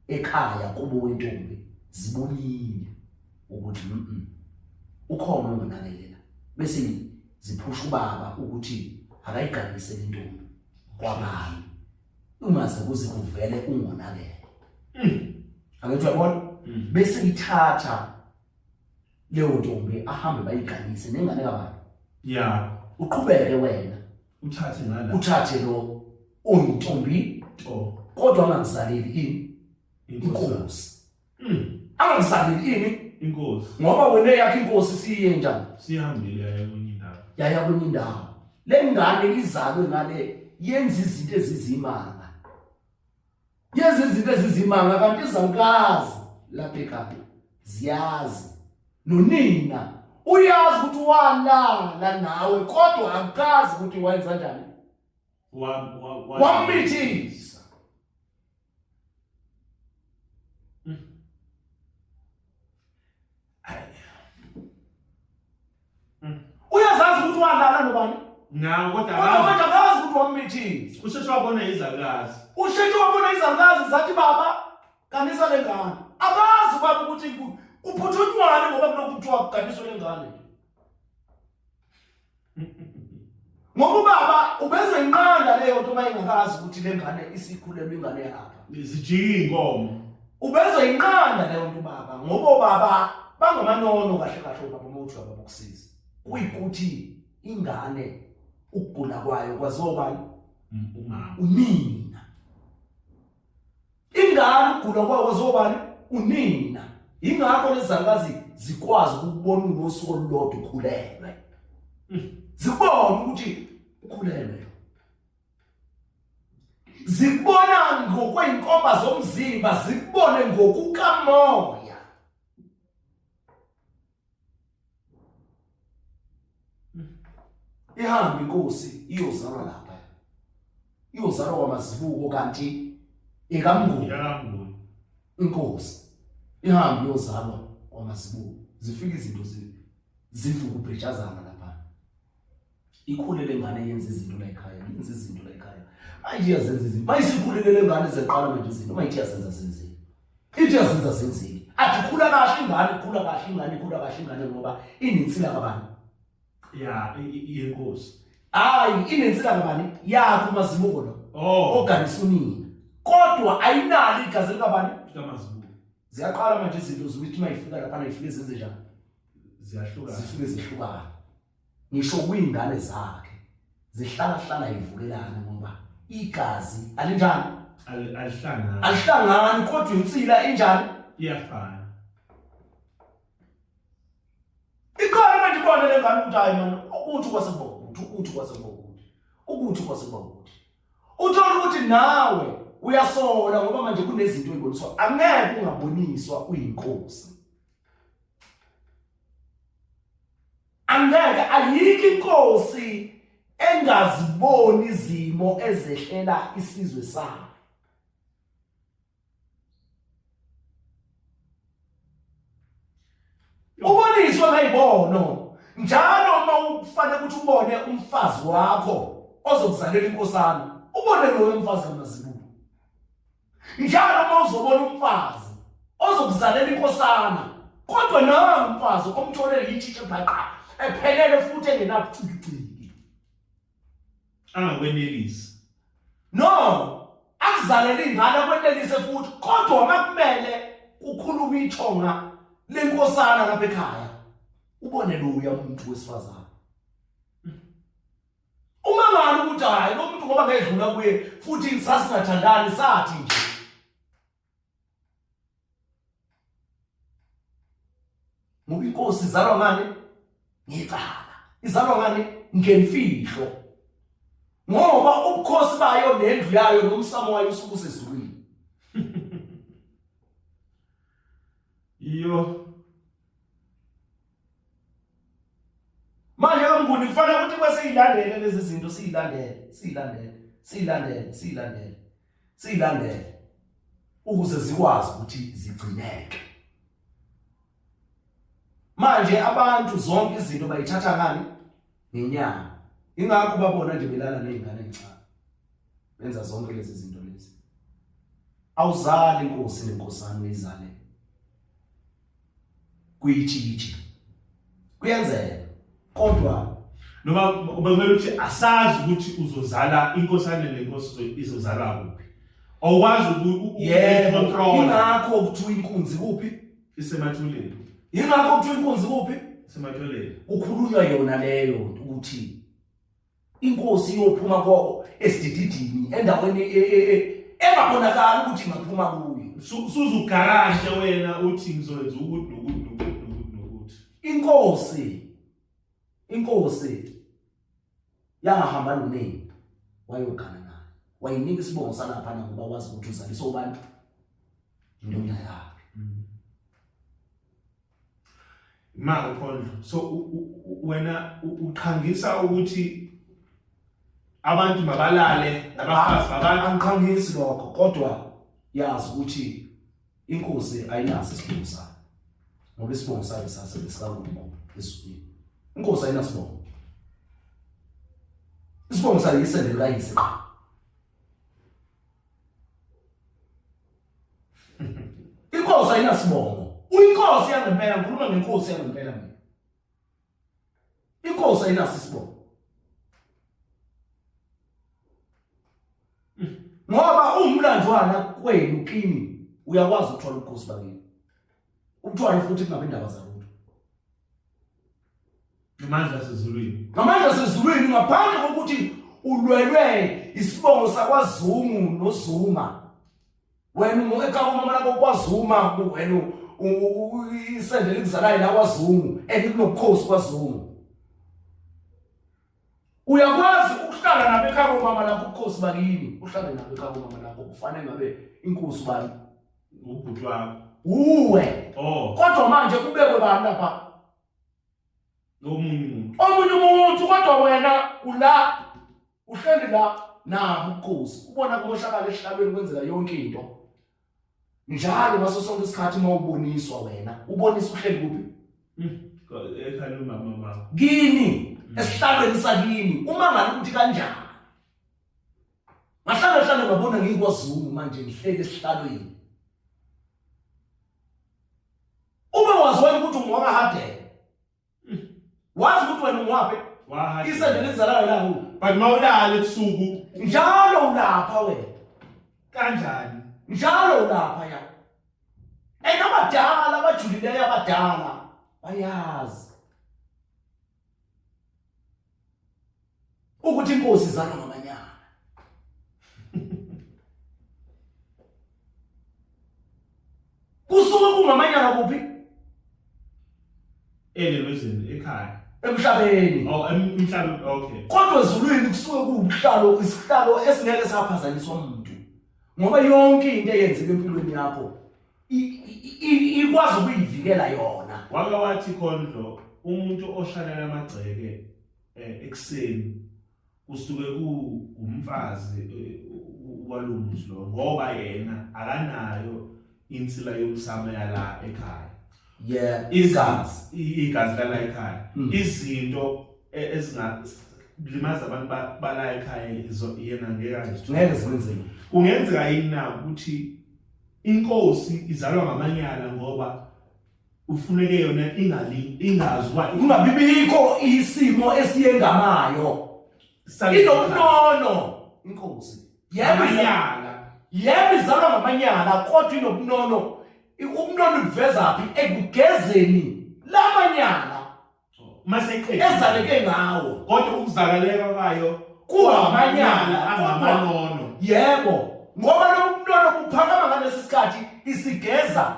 S2: ekhaya kubo wentombi zibonile ukuthi ukhona ongonakelela bese ziphusha ubaba ukuthi akayiganise lentombi kwabani ungaze kuze kuvele ungonakele. Angithi uyabona? Bese ithatha leyo ntombi ahambe bayiganise nengane kabani.
S1: Yeah.
S2: Uqhubeke wena.
S1: Uthathe ngala.
S2: Uthathe lo oyintombi kodwa angakuzaleli ini? Inkosi. Angakuzaleli ini?
S1: Inkosi.
S2: Ngoba wena yakhe inkosi siye njani?
S1: Sihambile yaya kwenye indawo.
S2: Yaya kwenye indawo. Le ngane izalwe ngale yenza izinto ezizimanga. Yenza izinto ezizimanga kanti izalukazi lapha ekhaya ziyazi. Nonina uyazi ukuthi walala nawe kodwa akazi ukuthi wayenza kanjani. Wamithisa. Uyazazi ukuthi walala nobani?
S1: Nawe kodwa
S2: Kodwa manje akazi ukuthi wammithisa.
S1: Usheshe wabona izalukazi.
S2: Usheshe wabona izalukazi zathi baba ganisa le ngane. Akazi baba ukuthi kuphuthunywane ngoba kulokhu kuthiwa kuganiswe le ngane. Ngoba ubaba ubezoyinqanda leyo nto uma engakazi ukuthi le ngane isikhulelwe ingane yakhe.
S1: Zijika iy'nkomo.
S2: Ubezoyinqanda leyo nto ubaba ngoba obaba bangamanono kahle kahle ubaba uma uthi ubaba ukusiza. Kuyikuthi ingane ukugula kwayo kwaziwa ubani?
S1: Umama.
S2: Unina. Ingane ukugula kwayo kwaziwa ubani? Unina. Ingakho lezi zalukazi zikwazi ukubona unosuku olulodwa ukhulelwe. Zikubona ukuthi ukhulelwe. Zikubona ngokwey'nkomba zomzimba, zikubone ngokukamoya. Ihambe inkosi iyozalwa lapha. Iyozalwa kwamazibuko kanti ekaMnguni.
S1: YakaMnguni.
S2: Inkosi ihambe iyozalwa kwamazibuko. Zifika izinto zivuka ubhejazana lapha. Ikhule lengane yenza izinto la ekhaya, yenza izinto la ekhaya. Manje iyazenza izinto. Mayisikhulile lengane zeqala manje izinto, mayithi iyazenza zenzile. Ithi iyazenza zenzile. Athi khula kahle ingane, khula kahle ingane, khula kahle ingane ngoba inensila kabani?
S1: Ya, yenkosi.
S2: Hayi, inensila kabani? Yakho uMazibuko lo.
S1: Oh.
S2: Oganisa unina. Kodwa ayinalo igazi likabani?
S1: LikaMazibuko.
S2: Ziyaqala manje izinto zukuthi uma ifika lapha ifike zenze njani?
S1: Ziyahlukana.
S2: Zifike zihlukana. Ngisho kwingane zakhe zihlala hlala ivukelana ngoba igazi alinjani?
S1: Alihlangani.
S2: Alihlangani kodwa insila injani?
S1: Iyafana.
S2: Ikhona manje ibone le ngane ukuthi hayi man ukuthi kwase kuba ukuthi ukuthi kwase kuba ukuthi ukuthi kwase kuba ukuthi. Uthola ukuthi nawe uyasola ngoba manje kunezinto oyiboniswa angeke ungaboniswa uyinkosi. Angeke ayikho inkosi engaziboni izimo ezehlela isizwe sayo. Uboniswa ngayibono njalo uma ufanele ukuthi ubone umfazi wakho ozokuzalela inkosana ubone loyo mfazi kamazibulo njalo uma uzobona umfazi ozokuzalela inkosana kodwa nangu umfazi omtholele yitshitshe bhaqa ephelele futhi engenabucikiciki
S1: Angakwenelisi.
S2: No, akuzalele ingane akwenelise futhi kodwa makumele kukhulume ithonga lenkosana lapha ekhaya. Ubone loya umuntu wesifazane. Uma ngani ukuthi hayi lo muntu ngoba ngedlula kuye futhi sasingathandani sathi nje Ngoba inkosi izalwa ngani? Ngecala. Izalwa ngani? Ngemfihlo. Ngoba ubukhosi bayo nendlu yayo nomsamo wayo usuke usezulwini.
S1: Iyo.
S2: Manje kaMnguni kufanele ukuthi kwesiyilandele lezi zinto siyilandele, siyilandele, siyilandele, siyilandele. Siyilandele ukuze zikwazi ukuthi zigcineke. Manje abantu zonke izinto bayithatha ngani? Ngenyama. Ingakho babona nje belala nezingane ezincane. Benza zonke lezi zinto lezi. Awuzali inkosi nenkosana uyizale. Kuyitshitshi. Kuyenzeka. Kodwa
S1: noma bekumele ukuthi asazi ukuthi uzozala inkosana nenkosi izozalwa kuphi. Awukwazi
S2: ukuyicontrol. Ingakho kuthiwa inkunzi kuphi?
S1: Isemathuleni.
S2: Ingakho kuthiwa inkunzi kuphi?
S1: Isemathuleni.
S2: Kukhulunywa yona leyo ukuthi inkosi iyophuma ko esidididini endaweni e, e, e, engabonakali ukuthi ingaphuma kuyo.
S1: Suzugarashe wena uthi ngizokwenza ukuthi nokuthi nokuthi nokuthi nokuthi.
S2: Inkosi inkosi yahamba nonina wayogana naye wayinika isibongo salapha ngoba wazi ukuthi uzalisa ubani indoda yakhe
S1: Ma ukhondlo so wena uqhangisa ukuthi abantu mabalale nabafazi babantu
S2: angiqhangisi lokho kodwa yazi ukuthi Inkosi ayinaso isibongo sayo. Ngoba isibongo sayo sase sikaNkulunkulu ezulwini. Inkosi ayinasibongo. Isibongo sayo yisende likayise qha. Inkosi ayinasibongo. Uyinkosi yangempela, ngikhuluma ngenkosi yangempela mina. Inkosi ayinaso isibongo. Ngoba uwumlanjwana kwenu kini uyakwazi ukuthola ubukhosi bakini. Ubuthwale futhi kungabe indaba zalutho.
S1: Ngamandla asezulwini.
S2: Ngamandla asezulwini ngaphandle kokuthi ulwelwe isibongo sakwaZungu noZuma. Wena ekhaya umama lakho kwaZuma wena isende likuzalayo la kwaZungu and kunobukhosi kwaZungu. Uyakwazi ukuhlala nabo ekhaya komama lakho ubukhosi bakini uhlale nabo ekhaya komama lakho kufanele ngabe inkosi bani
S1: ubhuti wakho
S2: uwe
S1: oh
S2: kodwa manje kubekwe bani lapha
S1: Omunye umuntu.
S2: Omunye umuntu kodwa wena ula uhleli la nabo ubukhosi ubona kumoshakala esihlalweni kwenzeka yonke into. Njalo ngaso sonke isikhathi uma uboniswa wena uboniswa uhleli kuphi?
S1: Ekhaya umama mama.
S2: Kini esihlalweni sakini uma ngale ukuthi kanjani. Ngahlala hlala ngabona ngikwaZulu manje ngihleli esihlalweni. Ube wazi wena ukuthi ungowakahadela. Wazi ukuthi wena ungowaphi? Isende lizalayo la hu.
S1: But mawulala ebusuku
S2: njalo ulapha wena.
S1: Kanjani?
S2: Njalo ulapha ya. And abadala abajulileyo abadala bayazi ukuthi inkosi izalwa ngamanyala. Kusuke kungamanyala kuphi?
S1: Elelwezini ekhaya.
S2: Emhlabeni.
S1: Oh, emhlabeni okay.
S2: Kodwa ezulwini kusuke kuwubuhlalo isihlalo esingeke saphazanyiswa umuntu. Ngoba yonke into eyenzeka empilweni yakho ikwazi ukuyivikela yona.
S1: Wake wathi Khondlo umuntu oshanela amagceke eh, ekuseni kusuke kuwumfazi eh, walomuzi lo ngoba yena akanayo insila yomsamo yala ekhaya
S2: yeah
S1: igazi igazi lala ekhaya mm. izinto e, ezingalimaza abantu bala ekhaya yena ngeke
S2: azithole ngeke zikwenzeke
S1: kungenzeka yini na ukuthi inkosi izalwa ngamanyala ngoba ufuneke yona ingali ingazi uba
S2: kungabibikho isimo esiyengamayo inobunono inkosi
S1: yebo izalwa
S2: yebo izalwa ngamanyala kodwa inobunono ubunono buvezaphi ekugezeni lamanyala
S1: maseqedile
S2: ezaleke ngawo
S1: kodwa ukuzakaleka kwayo
S2: kuwamanyala
S1: angamanono
S2: yebo ngoba lobu bunono buphakama ngalesi sikhathi isigeza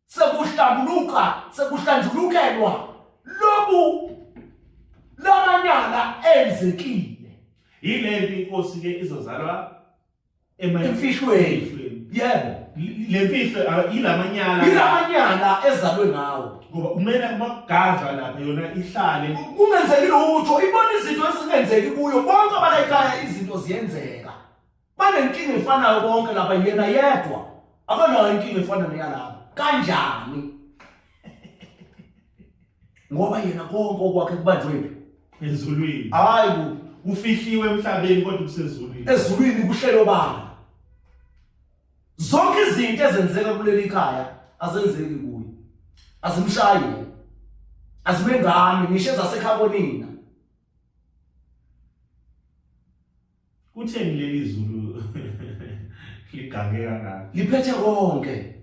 S2: sekuhlambuluka sekuhlanjulukelwa lobu lamanyala enzekile
S1: yilento inkosi ke izozalwa
S2: emfihlweni yebo
S1: le mfihlo yilamanyala
S2: yilamanyala ezalwe ngawo
S1: ngoba kumele uma kugadlwa lapha yona ihlale
S2: kungenzeki lutho ibona izinto ezingenzeki kuyo bonke abalayikhaya izinto ziyenzeka Banenkinga efanayo bonke laba yena yedwa akanayo inkinga efana neyalabo. Kanjani? Ngoba yena konke okwakhe kubanjwe phi?
S1: Ezulwini.
S2: Hayi kuphi?
S1: Kufihliwe emhlabeni kodwa kusezulwini.
S2: Ezulwini kuhlelo bani? Zonke izinto ezenzeka kuleli khaya azenzeki kuye. Azimshayi. Azimengami ngisho ezasekhabonina.
S1: Kutheni leli zulu ligange kangaka?
S2: Liphethe konke.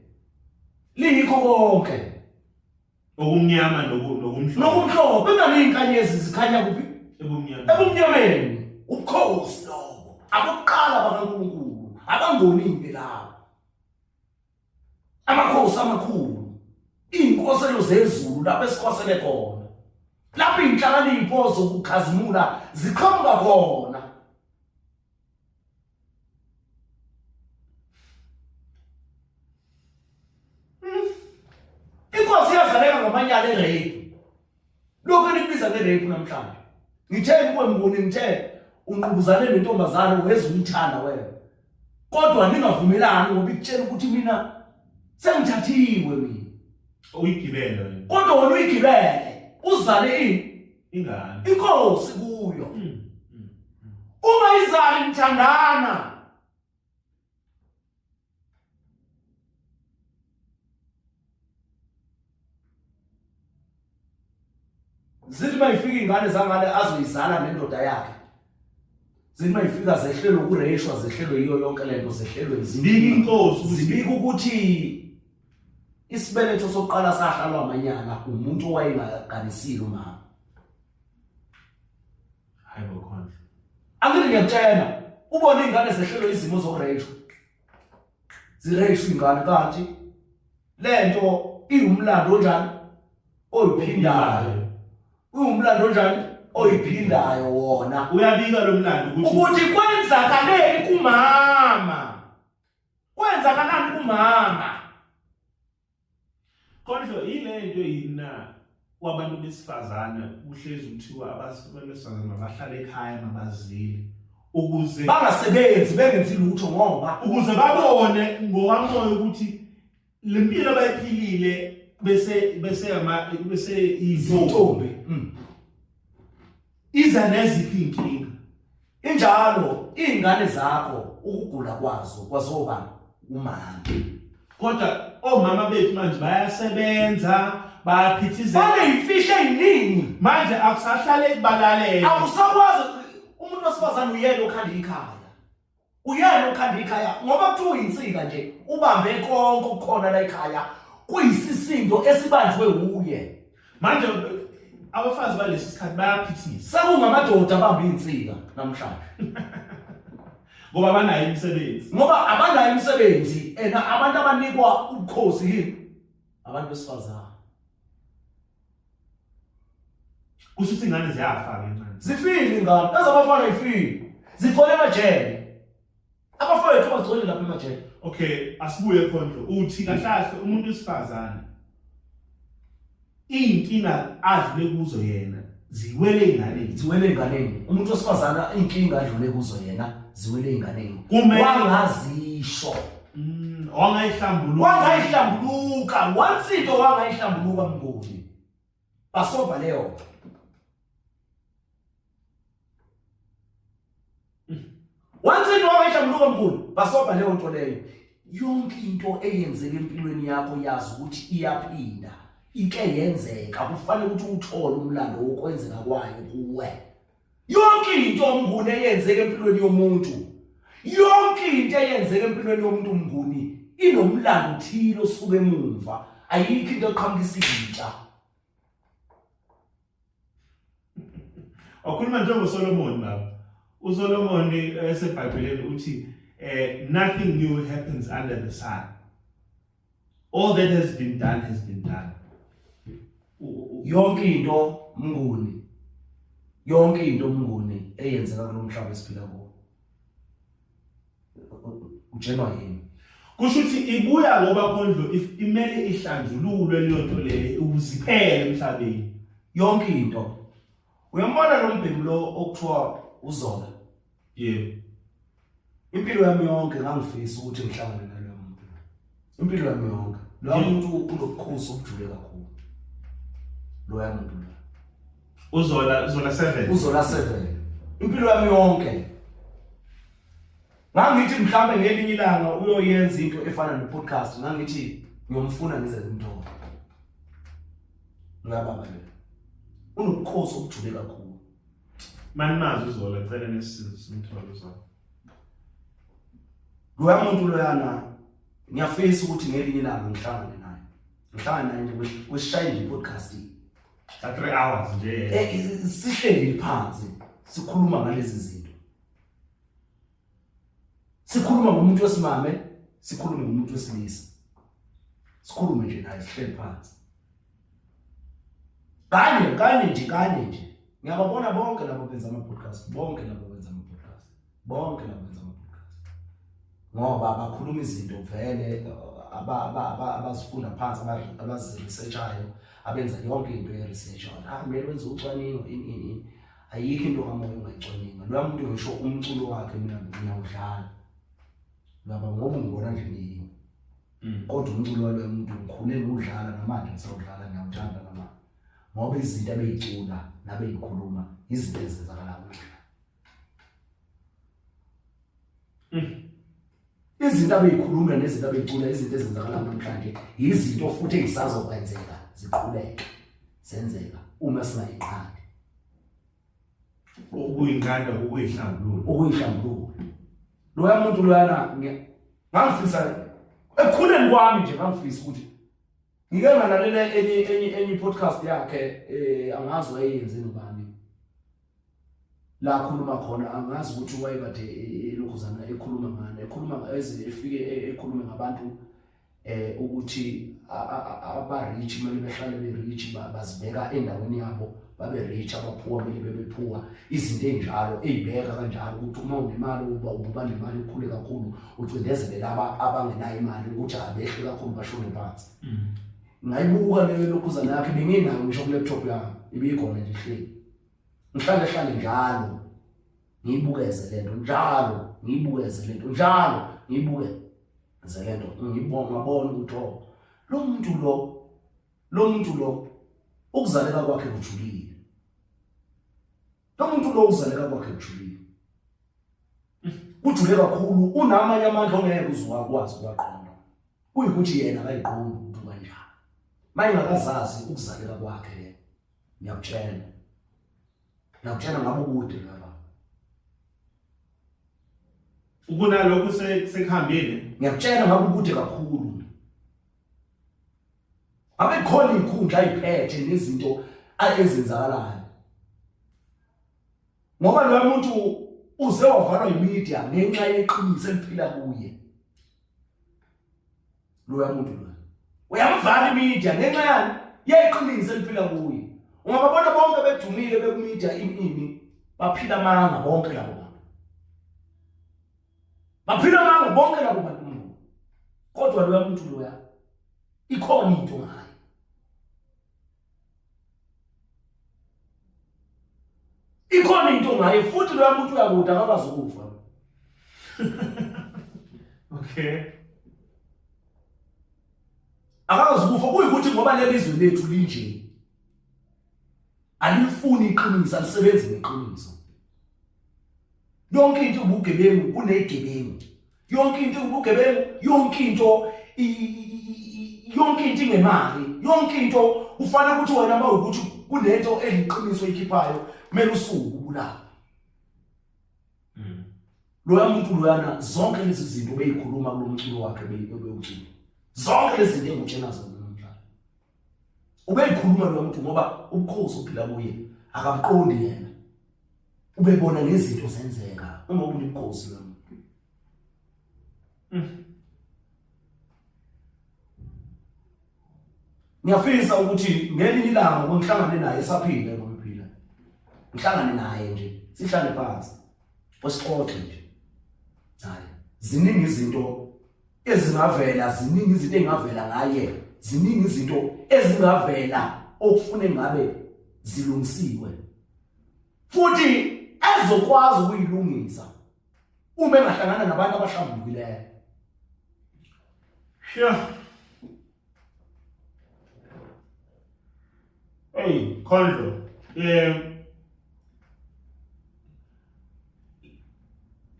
S2: Liyikho konke.
S1: Okumnyama nokumhlophe.
S2: Nokumhlophe ingani izinkanyezi zikhanya kuphi?
S1: Ebumnyameni.
S2: Ebumnyameni. Ubukhosi lobo. Abokuqala bakaNkulunkulu, abangonile labo. Amakhosi amakhulu, izinkoselo zezulu lapho esikhosele khona. Lapho inhlakanipho zokukhazimula ziqhamuka khona. Inkosi iyazaleka ngamanyala erape. Lokho enikubiza nge-rape namhlanje. Ngithe kuwe Mnguni ngithe unqubuzane nentombazane weza uyithanda wena. Kodwa ningavumelani ngoba ikutshela ukuthi mina sengithathiwe mina.
S1: Uyigibele wena.
S2: Kodwa wena uyigibele. Uzale ini?
S1: Ingane.
S2: Inkosi kuyo. Ungayizali nithandana. Zithi mayifika ingane zangale azoyizala nendoda yakhe. Zithi mayifika zehlelwe ukureyishwa zehlelwe yiyo yonke lento zehlelwe
S1: Zibika inkosi ukuthi-
S2: Zibika ukuthi isibeletho sokuqala sahlalwa amanyala umuntu owayengaganisile umama.
S1: Hayi bo khona.
S2: Angithi ngiyakutshela ubone ingane zehlelwe izimo zokureyishwa. Zireyishwa ingane kanti lento iwumlando onjani oyiphindayo. Uwumlando onjani oyiphindayo wona.
S1: Uyabika lo mlando
S2: ukuthi ukuthi kwenzakaleni kumama. Kwenzakalani kumama?
S1: Khondlo yile nto yini na? Kwabantu besifazane kuhlezi kuthiwa abantu besifazane mabahlale ekhaya, mabazile ukuze
S2: bangasebenzi, bengenzi lutho, ngoba
S1: ukuze babone ngokamoya ukuthi le mpilo abayiphilile bese ama bese izintombi iza neziphi inkinga.
S2: Injalo, iy'ngane zakho ukugula kwazo kwazoba umama.
S1: Kodwa omama bethu manje bayasebenza, bayaphithizela,
S2: baney'mfihlo ey'ningi
S1: manje, akusahlale kubalalela.
S2: Awusakwazi. Umuntu wesifazane uyena okhanda ikhaya, uyena okhanda ikhaya, ngoba kuthiwa uyinsika nje, ubambe konke okukhona la ekhaya, kuyisisindo esibanjwe wuye.
S1: Manje abafazi balesi sikhathi bayaphithisa.
S2: Sekungamadoda abamba iy'nsika namhlanje.
S1: Ngoba banayo imisebenzi.
S2: Ngoba abanayo imisebenzi, and abantu abanikwa ubukhosi yini? Abantu besifazane.
S1: Kusho ukuthi ingane ziyafa-ke manje.
S2: Zifile ingane, ezabafana ifile, zigcwele emajele, abafowethu bagcwele lapha emajele.
S1: Okay, asibuye khondlo. Uthi kahle kahle umuntu wesifazane iy'nkinga adlule kuzo yena ziwele ey'nganeni.
S2: Ziwele ey'nganeni. Umuntu wesifazane iy'nkinga adlule kuzo yena ziwele ey'nganeni.
S1: Kumele
S2: Wangazisho.
S1: Wangayihlambuluka.
S2: Wangayihlambuluka once into, wangayihlambuluka mnguni, basoba leyo nto. Once into wangayihlambuluka mnguni, basoba leyo nto leyo. Yonke into eyenzeka empilweni yakho, yazi ukuthi iyaphinda ike yenzeka, kufanele ukuthi uthole umlando wokwenzeka kwayo kuwe. Yonke into mnguni eyenzeka empilweni yomuntu, yonke into eyenzeka empilweni yomuntu mnguni, inomlando othile osuka emumva. Ayikho into eqhamukisa intsha.
S1: Wakhuluma njengoSolomon baba. USolomon eseBhayibhelini uthi nothing new happens under the sun. All that has been done has been done.
S2: Yonke into mnguni, yonke into mnguni eyenzeka kulo mhlaba esiphila kuwo, utshelwa yini?
S1: Kusho ukuthi ibuya ngoba khondlo imele ihlanjululwe leyo nto leyo ukuze iphele emhlabeni.
S2: Yonke into. Uyambona lo mbhemu lo okuthiwa uZola?
S1: Yebo.
S2: Impilo yami yonke ngangifisa ukuthi ngihlangane naloyo muntu. Impilo yami yonke. Loya muntu unobukhosi obujule kakhulu. Loya muntu lo.
S1: UZola, Zola 7.
S2: UZola 7. Impilo yami yonke. Ngangithi mhlambe ngelinye ilanga uyoyenza into efana ne-podcast, ngangithi ngiyomfuna ngize ngimthole. Loya baba lo. Unobukhosi obujule kakhulu.
S1: Manimazi uZola, cela nesisizo simthole uZola.
S2: Loya muntu loyana ngiyafisa ukuthi ngelinye ilanga ngihlangane naye. Ngihlangane naye nje kwesishaye nje podcast.
S1: Ka 3 hours nje.
S2: Sihleli phansi sikhuluma ngalezi zinto. Sikhuluma ngomuntu wesimame, sikhulume ngomuntu wesilisa. Sikhulume nje naye sihleli phansi. Kanye kanye nje, kanye nje. Ngiyababona bonke labo benza ama podcast, bonke labo benza ama podcast. Bonke labo benza ama podcast. Ngoba bakhuluma izinto vele abazifunda phansi, abaziresearchayo, abenza yonke into ye-research. Ah, kumele wenze ucwaningo in in in. Ayikho into kamoya ungayicwaninga. Loya muntu ngisho umculo wakhe mina ngiyawudlala. Laba ngoba ungibona nje ngiyini. Kodwa umculo waloya muntu ngikhule ngiwudlala, namanje ngisawudlala, ngiyawuthanda namanje. Ngoba izinto abeyicula nabeyikhuluma izinto ezenzakala namhlanje. Izinto abeyikhuluma nezinto abeyicula, izinto ezenzakala namhlanje, izinto futhi ezisazokwenzeka ziqhubeke zenzeka uma singayinqandi.
S1: Ukuyinqanda ukuyihlambulula.
S2: Ukuyihlambulula. Loya muntu loyana ngangifisa ekukhuleni kwami nje, ngangifisa ukuthi ngike ngalalela enye podcast yakhe, angazi wayeyenze nobani la khuluma khona, angazi ukuthi wayekade elokhuzana ekhuluma ngani, ekhuluma eze efike ekhulume ngabantu ukuthi aba rich kumele behlale be rich, bazibeka endaweni yabo babe rich, abaphuwa kumele bebe poor, izinto ezinjalo ezibeka kanjalo ukuthi uma unemali uba nemali ukhule kakhulu, ucindezele laba abangenayo imali ukuthi abehle kakhulu bashone phansi. Ngayibuka leyo lokhuzana yakhe benginayo ngisho ku laptop yami ibikhona nje ihleli. Ngihlale hlale njalo ngiyibukeze lento njalo ngiyibukeze lento njalo ngiyibukeze lento ngibonga ngabona ukuthi oh lo muntu lo lo muntu lo ukuzaleka kwakhe kujulile. Lo muntu lo uzaleka kwakhe kujulile. Kujule kakhulu unamanye amandla ongeke uzuwakwazi ukuwaqonda. Kuyikuthi yena akayiqondi ukuthi kanjani. Mayengakazazi ukuzaleka kwakhe ngiyakutshela. Ngiyakutshela ngabe ukude laba.
S1: Kunalokhu sekuhambile.
S2: Ngiyakutshela ngabe ukude kakhulu. Abekhona izikhundla ayiphethe nezinto ezenzakalayo. Ngoba lo muntu uze wavalwa yimedia ngenxa yeqiniso eliphila kuye. Loya muntu loya. Uyamvala imedia ngenxa yani yeqiniso eliphila kuye. Ungababona bonke bedumile bekumedia ini baphila amanga bonke labo bantu. Baphila amanga bonke labo bantu. Kodwa loya muntu loya ikhona into ngaye. Ikhona into ngaye futhi loya muntu uyakude akakazi ukufa.
S1: Okay.
S2: Akakazi ukufa kuyikuthi ngoba leli zwe lethu linje. Alifuni iqiniso, alisebenzi ngeqiniso. Yonke into ubugebengu kunegebengu. Yonke into ubugebengu, yonke into yonke into ingemali, yonke into kufanele ukuthi wena uma ukuthi kunento eliqiniso ikhiphayo kumele usuke ubulawe. Loya muntu loyana zonke lezi zinto beyikhuluma kulo mculo wakhe bewucula. Zonke lezi zinto engutshena zona namhlanje. Ubeyikhuluma loya muntu ngoba ubukhosi ophila kuye akabuqondi yena. Ubebona nezinto zenzeka uma ubunebukhosi loya muntu. Ngiyafisa ukuthi ngelinye ilanga ngihlangane naye esaphila ngoba ephila. Ngihlangane naye nje sihlale phansi. Osixoxe nje. Hayi, ziningi izinto ezingavela, ziningi izinto engavela ngaye, ziningi izinto ezingavela okufune ngabe zilungisiwe. Futhi ezokwazi ukuyilungisa uma engahlangana nabantu abahlambulukileyo.
S1: Sure. Hey, Khondlo.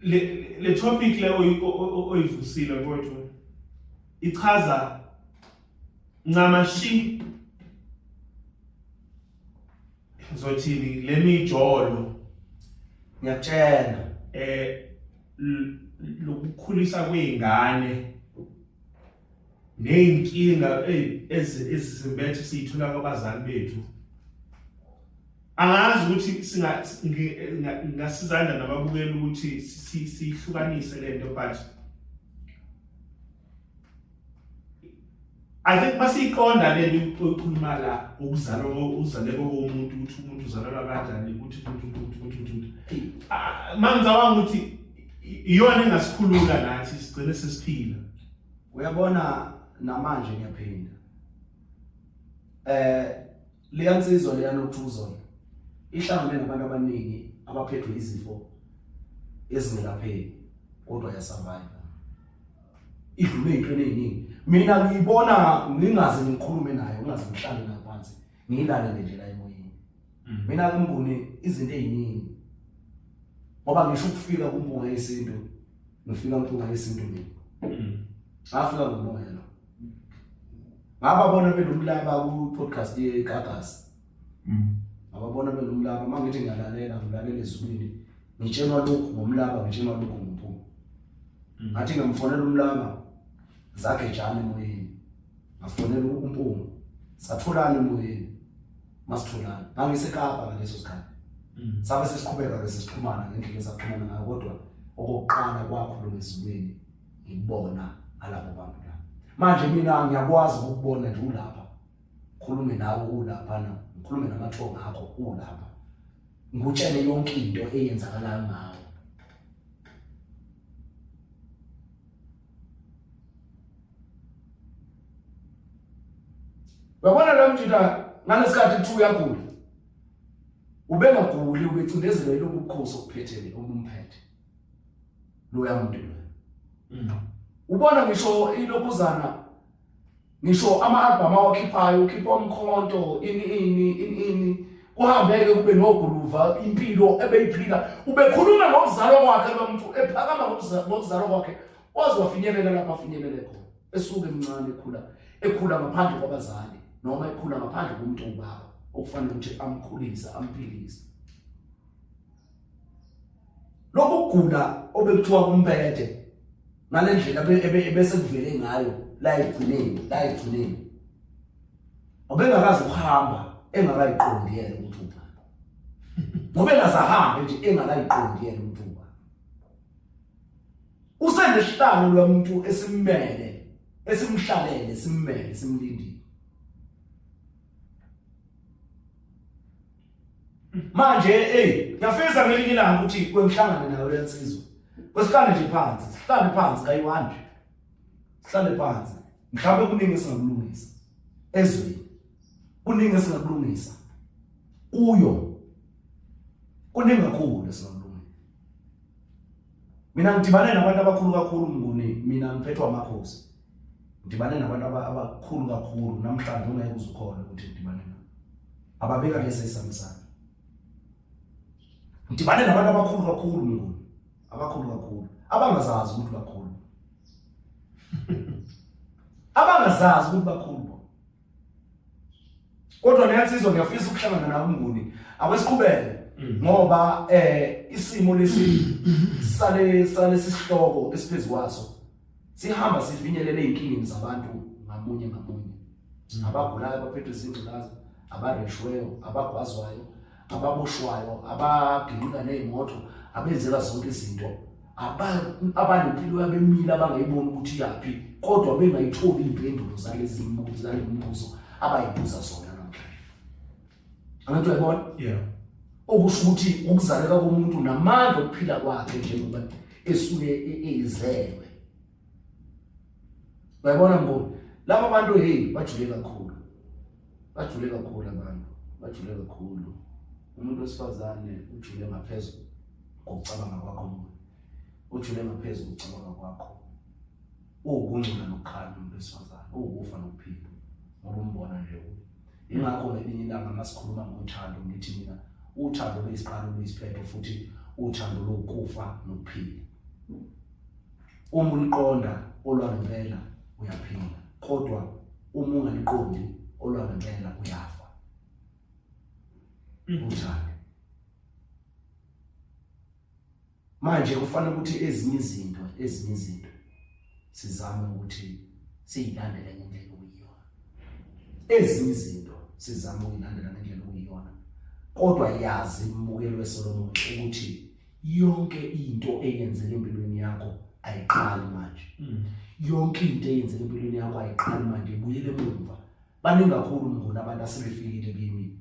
S1: Le topic le oyivusile mfowethu ichaza ncamashi ngizothini le mijolo
S2: ngiyakutshela
S1: lokukhulisa kwezingane nezinkinga ezizimbethe siyithola kwabazali bethu. Angazi ukuthi singa ngasizanda nababukeli ukuthi sihlukanise lento, but I think masiyiqonda le nto oyikhuluma la ukuzalwa uzaleka komuntu ukuthi umuntu uzalelwa kanjani ukuthi ukuthi ukuthi ukuthi ukuthi mangicabanga ukuthi iyona engasikhulula nathi sigcine sesiphila.
S2: Uyabona namanje ngiyaphinda. Leya nsizwa leya Nokuthuzona ihlangane nabantu abaningi abaphethwe izifo ezingelapheki kodwa yasurvive. Idlule ey'ntweni ey'ningi. Mina ngiyibona ngingaze ngikhulume naye, ngingaze ngihlale naye phansi, ngiyilalele nje la emoyeni. Mina ke Mnguni izinto ey'ningi ngoba ngisho ukufika kuMpunga Yesintu, ngifika kuMpunga Yesintu mina. Ngafika ngomoya lo. Ngababona benomlaba ku-podcast yeGagasi. Ngababona benomlaba, uma ngithi ngiyalalela, ngilalela ezulwini, ngitshelwa lokhu ngomlaba, ngitshelwa lokhu ngomphunga. Ngathi ngimfonela umlaba, zagejana emoyeni. Ngafonela umphunga, satholana emoyeni. Masitholana. NgangiseKapa ngaleso sikhathi. Sabe sesiqhubeka ke sesixhumana ngendlela esaxhumana ngayo, kodwa okokuqala kwakhuluma ezulwini ngibona ngalabo bantu la. Manje mina ngiyakwazi ukubona nje ulapha. Khulume nawe ulapha na, ngikhulume namathongo akho ulapha. Ngikutshele yonke into eyenzakalayo ngawe. Uyabona lo mjita ngalesikhathi kuthiwa uyagula. Ubengaguli ubecindezelwa yilokhu bukhosi okuphethele obumphethe. Loya muntu loya. Ubona ngisho ilokhuzana ngisho ama-album awakhiphayo ukhipha umkhonto ini ini ini ini kuhambeke kube noguluva impilo ebeyiphila ubekhuluma ngokuzalwa kwakhe lo muntu ephakama ngokuzalwa kwakhe waze wafinyelela lapho afinyelele khona esuke emncane ekhula ekhula ngaphandle kwabazali noma ekhula ngaphandle komuntu owubaba okufanele ukuthi amkhulise amphilise. Lokhu kugula obekuthiwa kumphethe ngale ndlela ebese kuvele ngayo la ekugcineni la ekugcineni obengakazi ukuhamba engakayiqondi yena ukuthi ubani ngoba engazahambe nje engakayiqondi yena ukuthi ubani usenesihlalo lwamuntu esimmele esimhlalele simmele simlindile. Manje hey ngiyafisa ngelinye ilanga ukuthi kwengihlangane nayo le nsizwa. Kwesihlale nje phansi, sihlale phansi kayi-one nje. Sihlale phansi. Mhlawumbe kuningi esingakulungisa ezweni. Kuningi esingakulungisa kuyo. Kuningi kakhulu esingakulungisa. Mina ngidibane nabantu abakhulu kakhulu Mnguni, mina ngiphethwe amakhosi. Ngidibane nabantu abakhulu kakhulu namhlanje ungeke uze ukhona ukuthi ngidibane nabo. Ababeka lesi esami sami. Ngidibane nabantu abakhulu kakhulu Mnguni, abakhulu kakhulu, abangazazi ukuthi bakhulu. Abangazazi ukuthi bakhulu. Kodwa leyansizwa ngiyafisa ukuhlangana nawe Mnguni. Akwesiqhubeke ngoba isimo lesi sale salesi sihloko esiphezulu kwaso sihamba sifinyelele ezinkingeni zabantu ngamunye ngamunye. Abagulayo abaphethwe izingculaza, abareshweyo, abagwazwayo, ababoshwayo, abaginqika nezimoto, abenzeka zonke izinto, abanempilo yabo emile abangayiboni ukuthi iyaphi kodwa bengayitholi iy'mpendulo zalezi mibuzo zale mibuzo abayibuza zona namhlanje. Angithi uyayibona?
S1: Yeah.
S2: Okusho ukuthi ukuzaleka komuntu namandla okuphila kwakhe njengoba esuke ezelwe. Uyayibona Mnguni? Laba bantu hey bajule kakhulu. Bajule kakhulu abantu, bajule kakhulu. Umuntu wesifazane ujule ngaphezulu kokucabanga kwakho Mnguni. Ujule ngaphezulu kokucabanga kwakho. Uwukungcola nokukhanya umuntu wesifazane, uwukufa nokuphila. Ngoba umbona nje kuye. Ingakho ngelinye ilanga masikhuluma ngothando ngithi mina uthando luyisiqalo luyisiphetho futhi uthando luwukufa nokuphila. Uma uliqonda olwangempela uyaphila, kodwa uma ungaliqondi olwangempela uyafa. Uthando. Manje kufanele ukuthi ezinye izinto ezinye izinto sizame ukuthi siyilandele ngendlela okuyiyona. Ezinye izinto sizame ukuyilandela ngendlela okuyiyona. Kodwa yazi mbukeli weSolomon ukuthi yonke into eyenzeka empilweni yakho ayiqali manje. Yonke into eyenzeka empilweni yakho ayiqali manje, ibuyele emuva. Baningi kakhulu Mnguni abantu asebefikile kimi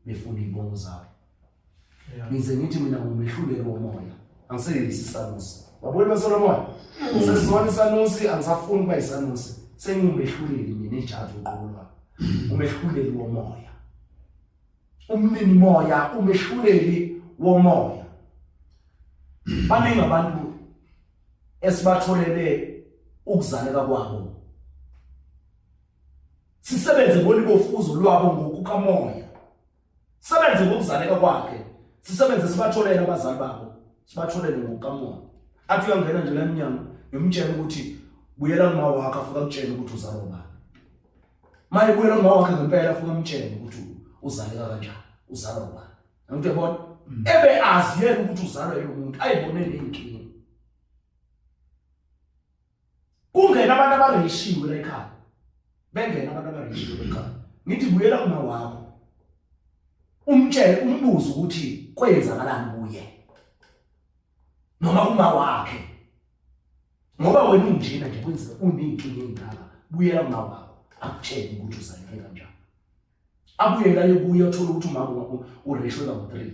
S2: befuna iy'bongo zabo. Ngize ngithi mina ngumehluleli womoya, angiseyisi isanusi. Wabona baSolomon? Ngisesona isanusi, angisafuni ukuba isanusi. Sengiwumehluleli mina ijaji uqobo lwami. Umehluleli womoya. Umnini moya, umehluleli womoya. Baningi abantu esibatholele ukuzaleka kwabo. Sisebenze ngolibofuzo lwabo ngokukamoya. Sebenze ngokuzaleka kwakhe. Sisebenze sibatholele abazali babo. Sibatholele ngokukamoya. Athi uyangena nje la emnyango ngimtshela ukuthi buyela kuma wakho afika akutshele ukuthi uzalwa ubani. Maye buyela kuma wakhe ngempela afika amtshele ukuthi uzaleka kanjani, uzalwa ubani. Angithi uyabona? Ebe azi yena ukuthi uzalwa yilo muntu ayibone nenkinga. Kungena abantu abareshiwe la ekhaya. Bengena abantu abareshiwe la ekhaya. Ngithi buyela kuma wakho. Umtshele umbuze ukuthi kwenzakalani kuye. Noma kuma wakhe. Ngoba wena unjena nje kwenzeka uneyinkinga engaka. Buyela kuma wakho akutshele ukuthi uzaleke kanjani. Abuyela ayobuya uthola ukuthi umama ureshwe kawu-3.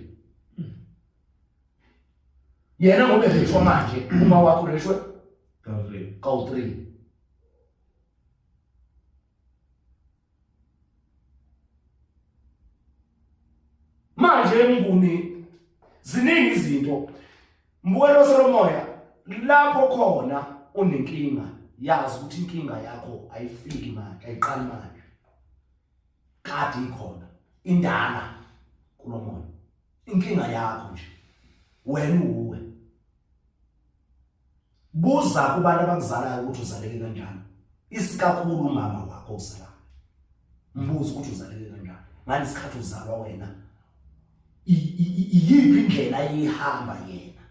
S2: Yena ngoba ereshwa manje uma wakho ureshwe
S1: Kawu-3.
S2: Kawu-3. Manje Mnguni ziningi izinto. Mbukelo solomoya lapho khona unenkinga yazi ukuthi inkinga yakho ayifiki manje ayiqali manje. Kade ikhona indala kulomoya. Inkinga yakho nje wena uwe. Buza kubantu abakuzalayo ukuthi uzaleke kanjani. Isikakhulu umama wakho ozalayo. Mbuze ukuthi uzaleke kanjani. Ngalesikhathi uzalwa wena iyiphi indlela ayihamba yena?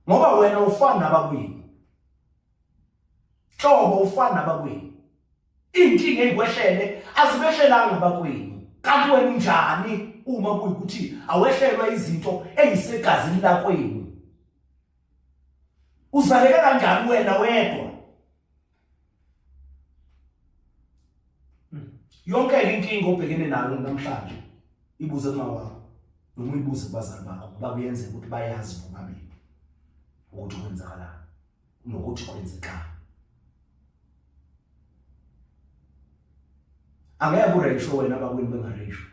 S2: Ngoba wena ufana nabakwenu. Hlobo ufana nabakwenu. Inkinga eyikwehlele azibehlelanga abakwenu. Kanti wena unjani uma kuyikuthi awehlelwa izinto eyisegazini lakwenu? Uzaleke kanjani wena wedwa? Yonke inkinga obhekene nayo namhlanje ibuze kuma wakho noma uyibuze kubazali bakho ngoba kuyenzeka ukuthi bayazi bobabili ukuthi kwenzakalani nokuthi kwenzekani. Angeke ureyisho wena abakwenu bengareyisho.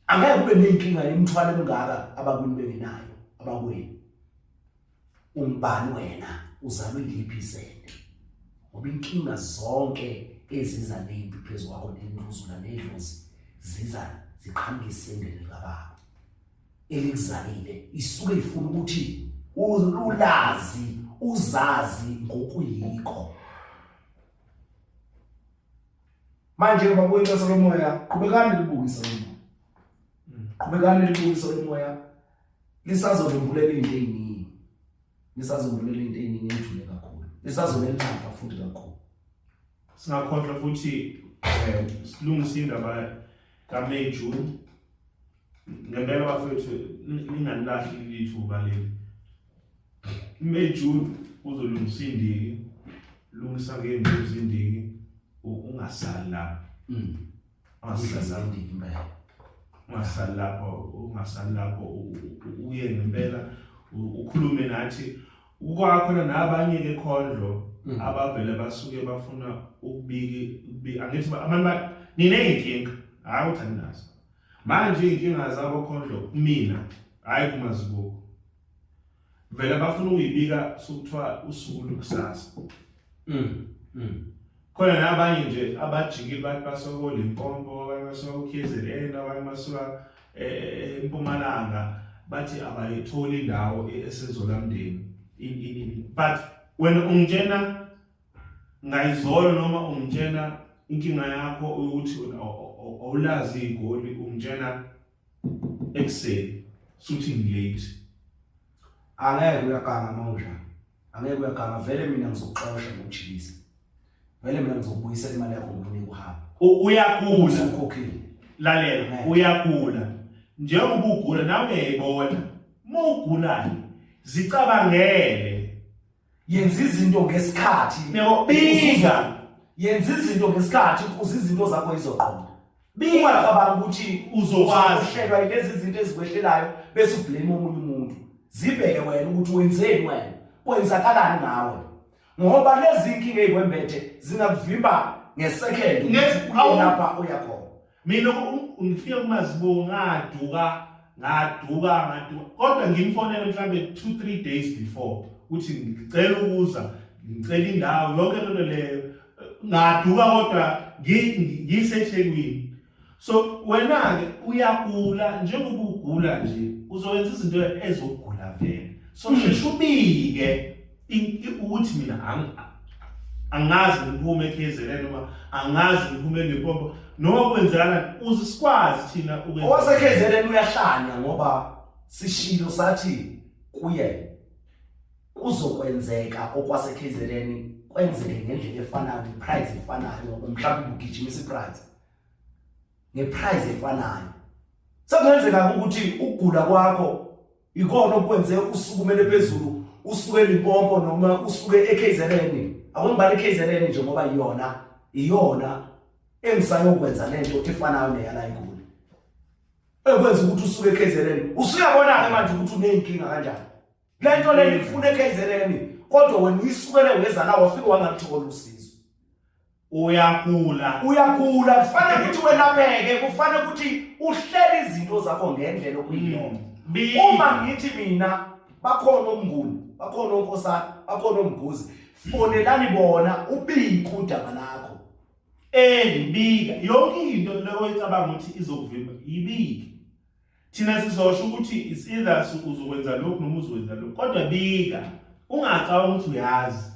S2: Angeke ube nenkinga yemithwalo emingaka abakwenu bengenayo abakwenu. Ungubani wena uzalwe liphi isende? Ngoba inkinga zonke eziza nempi phezu kwakho nendluzula nedlozi ziza ziqhamuka isendeni likababa. Elikuzalile isuke ifuna ukuthi ulazi uzazi ngokuyikho. Manje ngoba kuyinhloso lomoya qhubekani libukise lomoya. Qhubekani libukise lomoya lisazonimbulela into eziningi. Lisazonimbulela into eziningi ejule kakhulu. Lisazonelapha futhi kakhulu.
S1: Singakhohlwa futhi silungise indaba kaMay June. Ngempela bafethu ningalilahli leli thuba leli. May June uzolungisa indiki, lungisa ngey'mbuzi indiki, ungasali lapho. Ungasali
S2: indiki impela.
S1: Ungasali lapho, ungasali lapho uye ngempela ukhulume nathi. Kwakhona nabanye-ke khondlo abavele basuke bafuna ukubika, angithi abantu niney'nkinga, hhayi ukuthi aninazo. Manje iy'nkinga zabo khondlo kumina, hhayi kumazibuko. Vele bafuna ukuyibika sokuthiwa usuku lukusasa. Khona nabanye nje abajikile bathi basuka koLimpopo, abanye basuka ko-KZN, abanye basuka eMpumalanga, bathi abayitholi indawo esezolamndeni. But wena ungitshena ngayizolo noma ungitshena inkinga yakho ukuthi awulazi igoli, ungitshena ekuseni suthi ngilate.
S2: Angeke uyaganga mawunjalo. Angeke uyaganga vele mina ngizokuxosha ngokujikisa. Vele mina ngizokubuyisela imali yakho ngokunika uhambe.
S1: Uyagula.
S2: Ukhokhile.
S1: Lalela, uyagula. Njengoba ugula nawe uyayibona. Uma ugulayo zicabangele.
S2: Yenza izinto ngesikhathi.
S1: Yebo, bika.
S2: Yenza izinto ngesikhathi ukuze izinto zakho izoqonda. Bika. Ungacabanga ukuthi
S1: uzokwazi
S2: uhlelwa yilezi zinto ezikwehlelayo bese ublame omunye umuntu. Zibheke wena ukuthi wenzeni wena. Kwenzakalani ngawe? Ngoba lezi inkinga ezikwembethe zingakuvimba ngesecond ukuthi uye lapha uya khona.
S1: Mina ngifika kumazibuko ngaduka ngaduka ngaduka kodwa ngimfonele mhlambe 2 3 days before ukuthi ngicela ukuza ngicela indawo yonke lento leyo ngaduka kodwa ngiseThekwini. So wena ke uyagula njengoba ugula nje uzowenza izinto ezogula vele. So sheshe ubike ukuthi mina angazi ngiphume eKZN noma angazi ngiphume eLimpopo noma kwenzekala uze sikwazi thina
S2: ukwenza. Owase KZN uyahlanya ngoba sishilo sathi kuye kuzokwenzeka okwase KZN kwenzeke ngendlela efanayo ngeprice efanayo ngoba mhlawumbe ubugijimisa iprice ngeprice efanayo. Sekungenzeka ukuthi ukugula kwakho ikona okwenze usukumele phezulu usuke eLimpopo noma usuke eKZN. Akungibali eKZN nje ngoba iyona iyona engisayokwenza lento efanayo neyala eGoli. Ekwenza ukuthi usuke eKZN. Usuyabona ke manje ukuthi uneyinkinga kanjani. Lento le ifuna eKZN kodwa wena uyisukele weza la wafika wangaluthola usizo.
S1: Uyagula.
S2: Uyagula, kufanele ukuthi welapheke, kufanele ukuthi uhlele izinto zakho ngendlela okuyiyona. Uma ngithi mina bakhona omnguni, bakhona onkosana, bakhona omguzi, fonelani bona ubike udaba lakho.
S1: Elibika yonke into le oyicabanga ukuthi izokuvimba ibike. Thina sizosho ukuthi it's either uzokwenza lokhu noma uzokwenza lokhu, kodwa bika, ungacabanga ukuthi uyazi.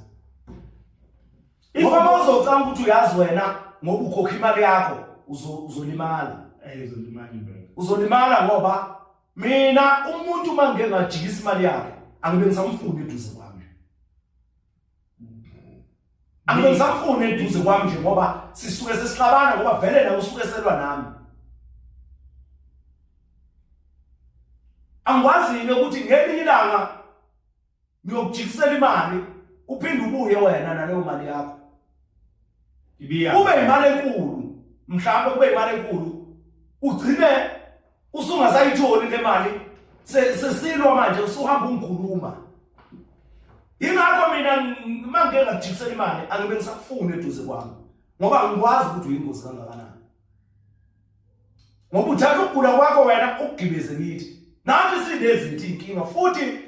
S2: Ngoba uma uzocabanga ukuthi uyazi wena ngoba ukhokha imali yakho uzolimala.
S1: Uzolimala impela.
S2: Uzolimala ngoba mina umuntu uma ngike ngajikisa imali yakhe angibe ngisamfuna eduze kwami. Angibe ngisamfuna eduze kwami nje ngoba sisuke sesixabana ngoba vele nawe usuke selwa nami. Angikwazi-ke ukuthi ngelinye ilanga ngiyokujikisela imali uphinde ubuye wena naleyo mali yakho. Kube imali enkulu, mhlawumbe kube imali enkulu ugcine usungasayitholi le mali sesilwa manje usuhamba ungikhuluma. Ingakho mina uma ngike ngakujikisela imali angibe ngisakufuna eduze kwami ngoba angikwazi ukuthi uyingozi kangakanani. Ngoba uthatha ukugula kwakho wena ukugibeze kithi. Nathi sinezinto inkinga futhi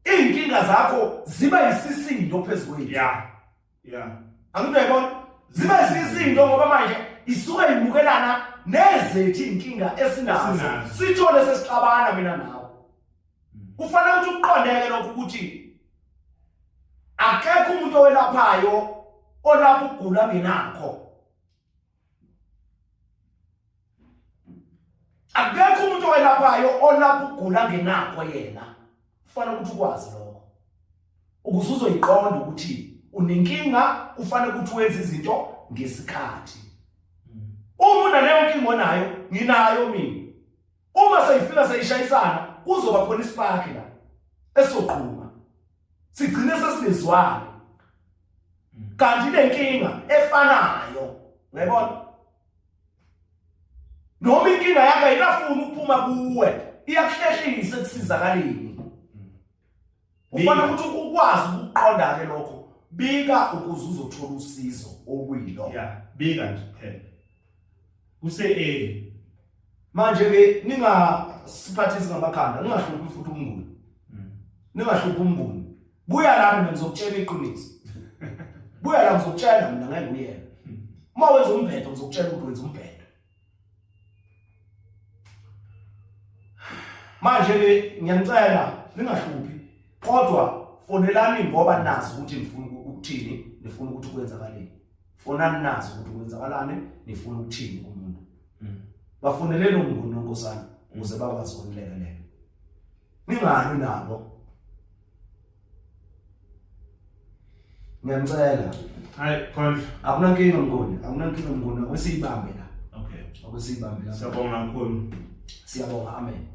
S2: izinkinga zakho ziba yisisindo phezu kwethu.
S1: Yeah. Yeah.
S2: Angithi uyayibona? Ziba yisisindo ngoba manje isuke imukelana nezethu inkinga esinazo. Sithole sesixabana mina nawe. Kufanele ukuthi ukuqondeke lokhu ukuthi akekho umuntu owelaphayo olapha ukugula ngenakho. Akekho umuntu owelaphayo olapha ukugula ngenakho yena. Kufanele ukuthi ukwazi lokho. Ukuze uzoyiqonda ukuthi unenkinga kufanele ukuthi wenze izinto ngesikhathi. Uma unaleyo nkinga onayo, nginayo mina. Uma seyifika seyishayisana kuzoba khona isipaki la esizoqhuma. Sigcine sesingezwani. Kanti lenkinga efanayo, uyayibona? Noma inkinga yakho ayikafuni ukuphuma kuwe, iyakuhlehlisa ekusizakaleni. Kufanele ukuthi ukwazi ukuqonda ke lokho. Bika ukuze uzothola usizo okuyilona.
S1: Yeah, bika nje kuphela. Kuse early.
S2: Manje ke ningasiphathisi ngamakhanda, ningahluphi futhi umnguni. Ningahluphi umnguni. Buya la mina ngizokutshela iqiniso. Buya la ngizokutshela mina ngeke uyena. Uma wenza umbhedo ngizokutshela ukuthi wenza umbhedo. Manje ke ngiyanicela ningahluphi kodwa fonelani ngoba nazi ukuthi nifuna ukuthini, nifuna ukuthi kwenzakaleni. Fonani nazi ukuthi kwenzakalani, nifuna ukuthini kumuntu. Bafoneleni umnguni nonkosana ukuze bakwazi ukunilekelela. Ningalwi nabo. Ngiyamcela.
S1: Hayi khona.
S2: Akunankinga mnguni, akunankinga mnguni, akwesiyibambe la.
S1: Okay.
S2: Akwesiyibambe la.
S1: Siyabonga kakhulu.
S2: Siyabonga, amen.